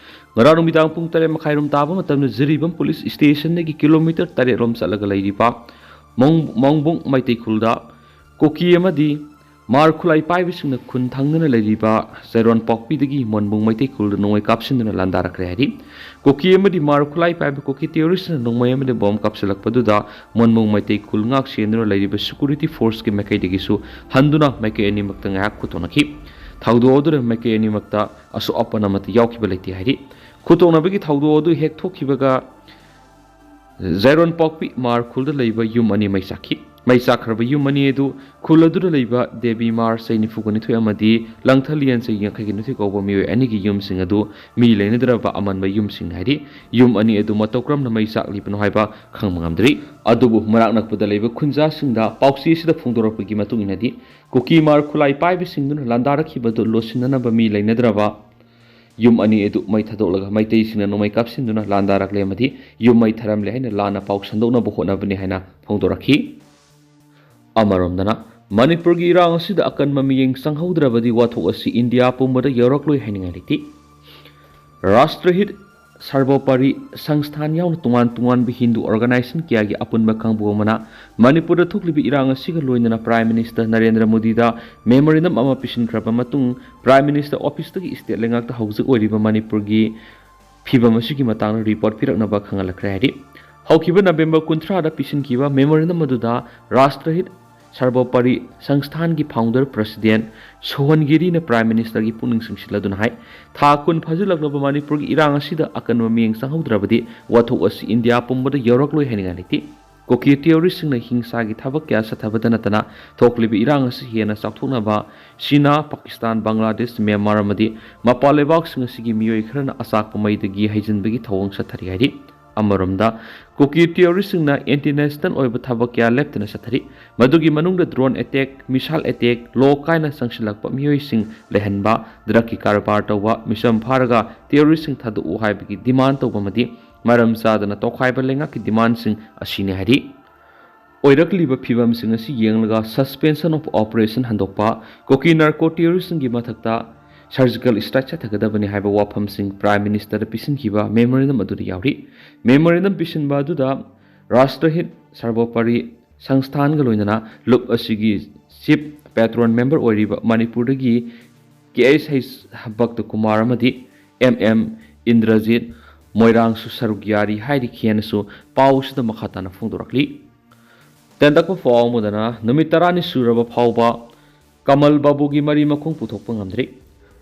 ꯉꯔꯥꯡ ꯅꯨꯃꯤꯗꯥꯡ ꯄꯨꯡ ꯇꯔꯦꯠ ꯃꯈꯥꯏꯔꯣꯝ ꯇꯥꯕ ꯃꯇꯝꯗ ꯖꯤꯔꯤꯕꯥꯝ ꯄꯨꯂꯤꯁ ꯁ꯭ꯇꯦꯁꯟꯗꯒꯤ ꯀꯤꯂꯣꯃꯤꯇꯔ ꯇꯔꯦꯠ ꯔꯣꯝ ꯆꯠꯂꯒ ꯂꯩꯔꯤꯕ ꯃꯣꯡ-, ꯃꯣꯡꯕꯨꯡ ꯃꯩꯇꯩ ꯈꯨꯜꯗ ꯀꯨꯀꯤ ꯑꯃꯗꯤ ꯃꯥꯔ ꯈꯨꯠꯂꯥꯏ ꯄꯥꯏꯕꯁꯤꯡꯅ ꯈꯨꯟ ꯊꯪꯅꯅ ꯂꯩꯔꯤꯕ ꯆꯩꯔꯣꯟ ꯄꯣꯛꯄꯤꯗꯒꯤ ꯃꯣꯟꯕꯨꯡ ꯃꯩꯇꯩ ꯈꯨꯜꯗ ꯅꯣꯡꯃꯩ ꯀꯥꯞꯁꯤꯟꯗꯨꯅ ꯂꯥꯟꯗꯥꯔꯛꯈ꯭ꯔꯦ ꯍꯥꯏꯔꯤ꯫ ꯀꯨꯀꯤ ꯑꯃꯗꯤ ꯃꯥꯔ ꯈꯨꯠꯂꯥꯏ ꯄꯥꯏꯕ ꯀꯨꯀꯤ ꯇꯦꯔꯣꯔꯤꯁꯅ ꯅꯣꯡꯃꯩ ꯑꯃꯗꯤ ꯕꯣꯝ ꯀꯥꯞꯁꯤꯜꯂꯛꯄꯗꯨꯗ ꯃꯣꯟꯕꯨꯡ ꯃꯩꯇꯩ ꯈꯨꯜ ꯉꯥꯛ ꯁꯦꯟꯗꯨꯅ ꯂꯩꯔꯤꯕ ꯁꯦꯀ꯭ꯌꯨꯔꯤꯇꯤ ꯐꯣꯔꯁꯀꯤ ꯃꯥꯏꯀꯩꯗꯒꯤꯁꯨ ꯍꯟꯗꯨꯅ ꯃꯥꯏꯀꯩ ꯑꯅꯤꯃꯛꯇ ꯉꯥꯏꯍꯥꯛ ꯈꯨꯠꯊꯣꯛꯅꯈꯤ꯫ ꯊꯧꯗꯣꯛ ꯑꯗꯨꯗ ꯃꯥꯏꯀꯩ ꯑꯅꯤꯃꯛꯇ ꯑꯁꯣꯛ ꯑꯄꯟ ꯑꯃꯠꯇ ꯌꯥꯎꯈꯤꯕ ꯂꯩꯇꯦ ꯍꯥꯏꯔꯤ꯫ ꯈꯨꯠꯊꯣꯛꯅꯕꯒꯤ ꯊꯧꯗꯣꯛ ꯑꯗꯨ ꯍꯦꯛ ꯊꯣꯛꯈꯤꯕꯒ ꯖꯩꯔꯣꯟ ꯄꯣꯛꯄꯤ ꯃꯥꯔ ꯈꯨꯜꯗ ꯂꯩꯕ ꯌꯨꯝ ꯑꯅꯤ ꯃꯩ ꯆꯥꯛꯈꯤ꯫ ꯃꯩ ꯆꯥꯛꯈ꯭ꯔꯕ ꯌꯨꯝ ꯑꯅꯤ ꯑꯗꯨ ꯈꯨꯜ ꯑꯗꯨꯗ ꯂꯩꯕ ꯗꯦꯕꯤ ꯃꯥꯔ ꯆꯍꯤ ꯅꯤꯐꯨꯒ ꯅꯤꯊꯣꯏ ꯑꯃꯗꯤ ꯂꯪꯊꯂꯤꯌꯟ ꯆꯍꯤ ꯌꯥꯡꯈꯩꯒ ꯅꯤꯊꯣꯏ ꯀꯧꯕ ꯃꯤꯑꯣꯏ ꯑꯅꯤꯒꯤ ꯌꯨꯝꯁꯤꯡ ꯑꯗꯨ ꯃꯤ ꯂꯩꯅꯗ꯭ꯔꯕ ꯑꯃꯟꯕ ꯌꯨꯝꯁꯤꯡ ꯍꯥꯏꯔꯤ꯫ ꯌꯨꯝ ꯑꯅꯤ ꯑꯗꯨ ꯃꯇꯧ ꯀꯔꯝꯅ ꯃꯩ ꯆꯥꯛꯂꯤꯕꯅꯣ ꯍꯥꯏꯕ ꯈꯪꯕ ꯉꯝꯗ꯭ꯔꯤ꯫ ꯑꯗꯨꯕꯨ ꯃꯅꯥꯛ ꯅꯛꯄꯗ ꯂꯩꯕ ꯈꯨꯟꯖꯥꯁꯤꯡꯗ ꯄꯥꯎꯆꯦ ꯑꯁꯤꯗ ꯐꯣꯡꯗꯣꯔꯛꯄꯒꯤ ꯃꯇꯨꯡ ꯏꯟꯅꯗꯤ, ꯀꯨꯀꯤꯃꯥꯔ ꯈꯨꯠꯂꯥꯏ ꯄꯥꯏꯕꯁꯤꯡꯗꯨꯅ ꯂꯥꯟꯗꯥꯔꯛꯈꯤꯕꯗꯨ ꯂꯣꯠꯁꯤꯟꯅꯅꯕ ꯃꯤ ꯂꯩꯅꯗ꯭ꯔꯕ ꯌꯨꯝ ꯑꯅꯤ ꯑꯗꯨ ꯃꯩ ꯊꯥꯗꯣꯛꯂꯒ ꯃꯩꯇꯩꯁꯤꯡꯅ ꯅꯣꯡꯃꯩ ꯀꯥꯞꯁꯤꯟꯗꯨꯅ ꯂꯥꯟꯗꯥꯔꯛꯂꯦ ꯑꯃꯗꯤ ꯌꯨꯝ ꯃꯩ ꯊꯥꯔꯝꯂꯦ ꯍꯥꯏꯅ ꯂꯥꯟꯅ ꯄꯥꯎ ꯁꯟꯗꯣꯛꯅꯕ ꯍꯣꯠꯅꯕꯅꯤ ꯍꯥꯏꯅ ꯐꯣꯡꯗꯣꯔꯛꯈꯤ꯫ ꯑꯃꯔꯣꯝꯗꯅ, ꯃꯅꯤꯄꯨꯔꯒꯤ ꯏꯔꯥꯡ ꯑꯁꯤꯗ ꯑꯀꯟꯕ ꯃꯤꯠꯌꯦꯡ ꯆꯪꯍꯧꯗ꯭ꯔꯕꯗꯤ ꯋꯥꯊꯣꯛ ꯑꯁꯤ ꯏꯟꯗꯤꯌꯥ ꯄꯨꯝꯕꯗ ꯌꯧꯔꯛꯂꯣꯏ ꯍꯥꯏꯅꯤꯡꯉꯥꯏ ꯂꯩꯇꯦ꯫ ꯔꯥꯁꯇ꯭ꯔꯍꯤꯠ ꯁꯔꯕꯣꯄꯔꯤ ꯁꯪꯁꯊꯥꯟ ꯌꯥꯎꯅ ꯇꯣꯉꯥꯟ ꯇꯣꯉꯥꯟꯕ ꯍꯤꯟꯗꯨ ꯑꯣꯔꯒꯅꯥꯏꯖꯦꯁꯟ ꯀꯌꯥꯒꯤ ꯑꯄꯨꯟꯕ ꯀꯥꯡꯕꯨ ꯑꯃꯅ ꯃꯅꯤꯄꯨꯔꯗ ꯊꯣꯛꯂꯤꯕ ꯏꯔꯥꯡ ꯑꯁꯤꯒ ꯂꯣꯏꯅꯅ ꯄ꯭ꯔꯥꯏꯝ ꯃꯤꯅꯤꯁꯇꯔ ꯅꯔꯦꯟꯗ꯭ꯔ ꯃꯣꯗꯤꯗ ꯃꯦꯃꯣꯔꯦꯟꯗꯝ ꯑꯃ ꯄꯤꯁꯤꯟꯈ꯭ꯔꯕ ꯃꯇꯨꯡ, ꯄ꯭ꯔꯥꯏꯝ ꯃꯤꯅꯤꯁꯇꯔ ꯑꯣꯐꯤꯁꯇꯒꯤ ꯁ꯭ꯇꯦꯠ ꯂꯩꯉꯥꯛꯇ ꯍꯧꯖꯤꯛ ꯑꯣꯏꯔꯤꯕ ꯃꯅꯤꯄꯨꯔꯒꯤ ꯐꯤꯕꯝ ꯑꯁꯤꯒꯤ ꯃꯇꯥꯡꯗ ꯔꯤꯄꯣꯔꯠ ꯄꯤꯔꯛꯅꯕ ꯈꯪꯍꯜꯂꯛꯈ꯭ꯔꯦ ꯍꯥꯏꯔꯤ꯫ ꯍꯧꯈꯤꯕ ꯅꯕꯦꯝꯕꯔ ꯀꯨꯟꯊ꯭ꯔꯥꯗ ꯄꯤꯁꯤꯟꯈꯤꯕ ꯃꯦꯃꯣꯔꯦꯟꯗꯝ ꯑꯗꯨꯗ ꯔꯥꯁꯇ꯭ꯔꯍꯤꯠ ꯁꯔꯕꯣꯄꯔꯤ ꯁꯪꯁꯊꯥꯟꯒꯤ ꯐꯥꯎꯟꯗꯔ ꯄ꯭ꯔꯁꯤꯗꯦꯟ ꯁꯣꯍꯟꯒꯤꯔꯤꯅ ꯄ꯭ꯔꯥꯏꯝ ꯃꯤꯅꯤꯁꯇꯔꯒꯤ ꯄꯨꯛꯅꯤꯡ ꯆꯤꯡꯁꯤꯜꯂꯗꯨꯅ ꯍꯥꯏ, ꯊꯥ ꯀꯨꯟ ꯐꯥꯖꯤꯜꯂꯛꯂꯕ ꯃꯅꯤꯄꯨꯔꯒꯤ ꯏꯔꯥꯡ ꯑꯁꯤꯗ ꯑꯀꯟꯕ ꯃꯤꯠꯌꯦꯡ ꯆꯪꯍꯧꯗ꯭ꯔꯕꯗꯤ ꯋꯥꯊꯣꯛ ꯑꯁꯤ ꯏꯟꯗꯤꯌꯥ ꯄꯨꯝꯕꯗ ꯌꯧꯔꯛꯂꯣꯏ ꯍꯥꯏꯅꯤꯡꯉꯥꯏ ꯂꯩꯇꯦ꯫ ꯀꯨꯀꯤ ꯇꯦꯔꯣꯔꯤꯁꯁꯤꯡꯅ ꯍꯤꯡꯁꯥꯒꯤ ꯊꯕꯛ ꯀꯌꯥ ꯆꯠꯊꯕꯗ ꯅꯠꯇꯅ ꯊꯣꯛꯂꯤꯕ ꯏꯔꯥꯡ ꯑꯁꯤ ꯍꯦꯟꯅ ꯆꯥꯎꯊꯣꯛꯅꯕ ꯆꯤꯅꯥ, ꯄꯥꯀꯤꯁꯇꯥꯟ, ꯕꯪꯒ꯭ꯂꯥꯗꯦꯁ, ꯃ꯭ꯌꯥꯟꯃꯥꯔ ꯑꯃꯗꯤ ꯃꯄꯥꯟ ꯂꯩꯕꯥꯛꯁꯤꯡ ꯑꯁꯤꯒꯤ ꯃꯤꯑꯣꯏ ꯈꯔꯅ ꯑꯆꯥꯛꯄ ꯃꯩꯗꯒꯤ ꯍꯩꯖꯤꯟꯕꯒꯤ ꯊꯧꯑꯣꯡ ꯆꯠꯊꯔꯤ ꯍꯥꯏꯔꯤ꯫ ꯑꯃꯔꯣꯝꯗ, ꯀꯨꯀꯤ ꯇꯦꯔꯣꯔꯤꯁꯁꯤꯡꯅ ꯑꯦꯟꯇꯤ ꯅꯦꯁꯅꯦꯜ ꯑꯣꯏꯕ ꯊꯕꯛ ꯀꯌꯥ ꯂꯦꯞꯇꯅ ꯆꯠꯊꯔꯤ꯫ ꯃꯗꯨꯒꯤ ꯃꯅꯨꯡꯗ ꯗ꯭ꯔꯣꯟ ꯑꯦꯇꯦꯛ, ꯃꯤꯁꯥꯏꯜ ꯑꯦꯇꯦꯛ, ꯂꯣ ꯀꯥꯏꯅ ꯆꯪꯁꯤꯜꯂꯛꯄ ꯃꯤꯑꯣꯏꯁꯤꯡ ꯂꯩꯍꯟꯕ, ꯗ꯭ꯔꯒꯀꯤ ꯀꯔꯕꯥꯔ ꯇꯧꯕ, ꯃꯤꯆꯝ ꯐꯥꯔꯒ ꯇꯦꯔꯣꯔꯤꯁꯁꯤꯡ ꯊꯥꯗꯣꯛꯎ ꯍꯥꯏꯕꯒꯤ ꯗꯤꯃꯥꯟ ꯇꯧꯕ ꯑꯃꯗꯤ ꯃꯔꯝ ꯆꯥꯗꯅ ꯇꯣꯈꯥꯏꯕ ꯂꯩꯉꯥꯛꯀꯤ ꯗꯤꯃꯥꯟꯁꯤꯡ ꯑꯁꯤꯅꯤ ꯍꯥꯏꯔꯤ꯫ ꯑꯣꯏꯔꯛꯂꯤꯕ ꯐꯤꯕꯝꯁꯤꯡ ꯑꯁꯤ ꯌꯦꯡꯂꯒ suspension of operation ꯍꯟꯗꯣꯛꯄ, ꯀꯨꯀꯤ ꯅꯥꯔꯀꯣ ꯇꯦꯔꯣꯔꯤꯁꯁꯤꯡꯒꯤ ꯃꯊꯛꯇ ꯁꯔꯖꯤꯀꯦꯜ ꯁ꯭ꯇ꯭ꯔꯥꯏꯛ ꯆꯠꯊꯒꯗꯕꯅꯤ ꯍꯥꯏꯕ ꯋꯥꯐꯝꯁꯤꯡ ꯄ꯭ꯔꯥꯏꯝ ꯃꯤꯅꯤꯁꯇꯔꯗ ꯄꯤꯁꯤꯟꯈꯤꯕ ꯃꯦꯃꯣꯔꯦꯟꯗꯝ ꯑꯗꯨꯗ ꯌꯥꯎꯔꯤ꯫ ꯃꯦꯃꯣꯔꯦꯟꯗꯝ ꯄꯤꯁꯤꯟꯕ ꯑꯗꯨꯗ ꯔꯥꯁꯇ꯭ꯔꯍꯤꯠ ꯁꯔꯕꯣꯄꯔꯤ ꯁꯪꯁꯊꯥꯟꯒ ꯂꯣꯏꯅꯅ ꯂꯨꯞ ꯑꯁꯤꯒꯤ ꯆꯤꯐ ꯄꯦꯇ꯭ꯔꯣꯟ ꯃꯦꯝꯕꯔ ꯑꯣꯏꯔꯤꯕ ꯃꯅꯤꯄꯨꯔꯗꯒꯤ ꯀꯦ ꯑꯩꯆ ꯍꯩꯆ ꯚꯛꯇ ꯀꯨꯃꯥꯔ ꯑꯃꯗꯤ ꯑꯦꯝ ꯑꯦꯝ ꯏꯟꯗ꯭ꯔꯖꯤꯠ ꯃꯣꯏꯔꯥꯡꯁꯨ ꯁꯔꯨꯛ ꯌꯥꯔꯤ ꯍꯥꯏꯔꯤ ꯍꯥꯏꯅꯁꯨ ꯄꯥꯎ ꯑꯁꯤꯗ ꯃꯈꯥ ꯇꯥꯅ ꯐꯣꯡꯗꯣꯔꯛꯂꯤ꯫ ꯇꯦꯟꯇꯛꯄ ꯄꯥꯎ ꯑꯃꯗꯅ ꯅꯨꯃꯤꯠ ꯇꯔꯥꯅꯤ ꯁꯨꯔꯕ ꯐꯥꯎꯕ ꯀꯃꯜ ꯕꯥꯕꯨꯒꯤ ꯃꯔꯤ ꯃꯈꯣꯡ ꯄꯨꯊꯣꯛꯄ ꯉꯝꯗ꯭ꯔꯤ꯫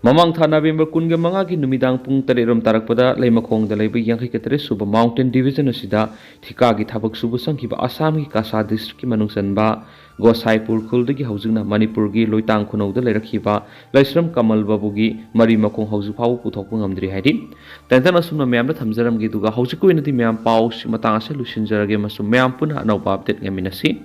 ꯃꯃꯥꯡ ꯊꯥ ꯅꯕꯦꯝꯕꯔ ꯀꯨꯟꯒ ꯃꯉꯥꯒꯤ ꯅꯨꯃꯤꯗꯥꯡ ꯄꯨꯡ ꯇꯔꯦꯠ ꯔꯣꯝ ꯇꯥꯔꯛꯄꯗ ꯂꯩꯃꯈꯣꯡꯗ ꯂꯩꯕ ꯌꯥꯡꯈꯩꯒ ꯇꯔꯦꯠ ꯁꯨꯕ ꯃꯥꯎꯟꯇꯦꯟ ꯗꯤꯕꯤꯖꯟ ꯑꯁꯤꯗ ꯊꯤꯀꯥꯒꯤ ꯊꯕꯛ ꯁꯨꯕ ꯆꯪꯈꯤꯕ ꯑꯁꯥꯝꯒꯤ ꯀꯥꯁꯥ ꯗꯤꯁꯇ꯭ꯔꯤꯛꯀꯤ ꯃꯅꯨꯡ ꯆꯟꯕ ꯒꯣꯁꯥꯏꯄꯨꯔ ꯈꯨꯜꯗꯒꯤ ꯍꯧꯖꯤꯛꯅ ꯃꯅꯤꯄꯨꯔꯒꯤ ꯂꯣꯏꯇꯥꯡ ꯈꯨꯅꯧꯗ ꯂꯩꯔꯛꯈꯤꯕ ꯂꯩꯁ꯭ꯔꯝ ꯀꯃꯜ ꯕꯥꯕꯨꯒꯤ ꯃꯔꯤ ꯃꯈꯣꯡ ꯍꯧꯖꯤꯛ ꯐꯥꯎꯕ ꯄꯨꯊꯣꯛꯄ ꯉꯝꯗ꯭ꯔꯤ ꯍꯥꯏꯔꯤ꯫ ꯇꯦꯟꯇꯟ ꯑꯁꯨꯝꯅ ꯃꯌꯥꯝꯗ ꯊꯝꯖꯔꯝꯒꯦ, ꯑꯗꯨꯒ ꯍꯧꯖꯤꯛꯀꯤ ꯑꯣꯏꯅꯗꯤ ꯃꯌꯥꯝ ꯄꯥꯎꯁꯤ ꯃꯇꯥꯡ ꯑꯁꯤꯗ ꯂꯣꯏꯁꯤꯟꯖꯔꯒꯦ ꯑꯃꯁꯨꯡ ꯃꯌꯥꯝ ꯄꯨꯟꯅ ꯑꯅꯧꯕ ꯑꯞꯗꯦꯠ ꯉꯥꯏꯃꯤꯟꯅꯁꯤ꯫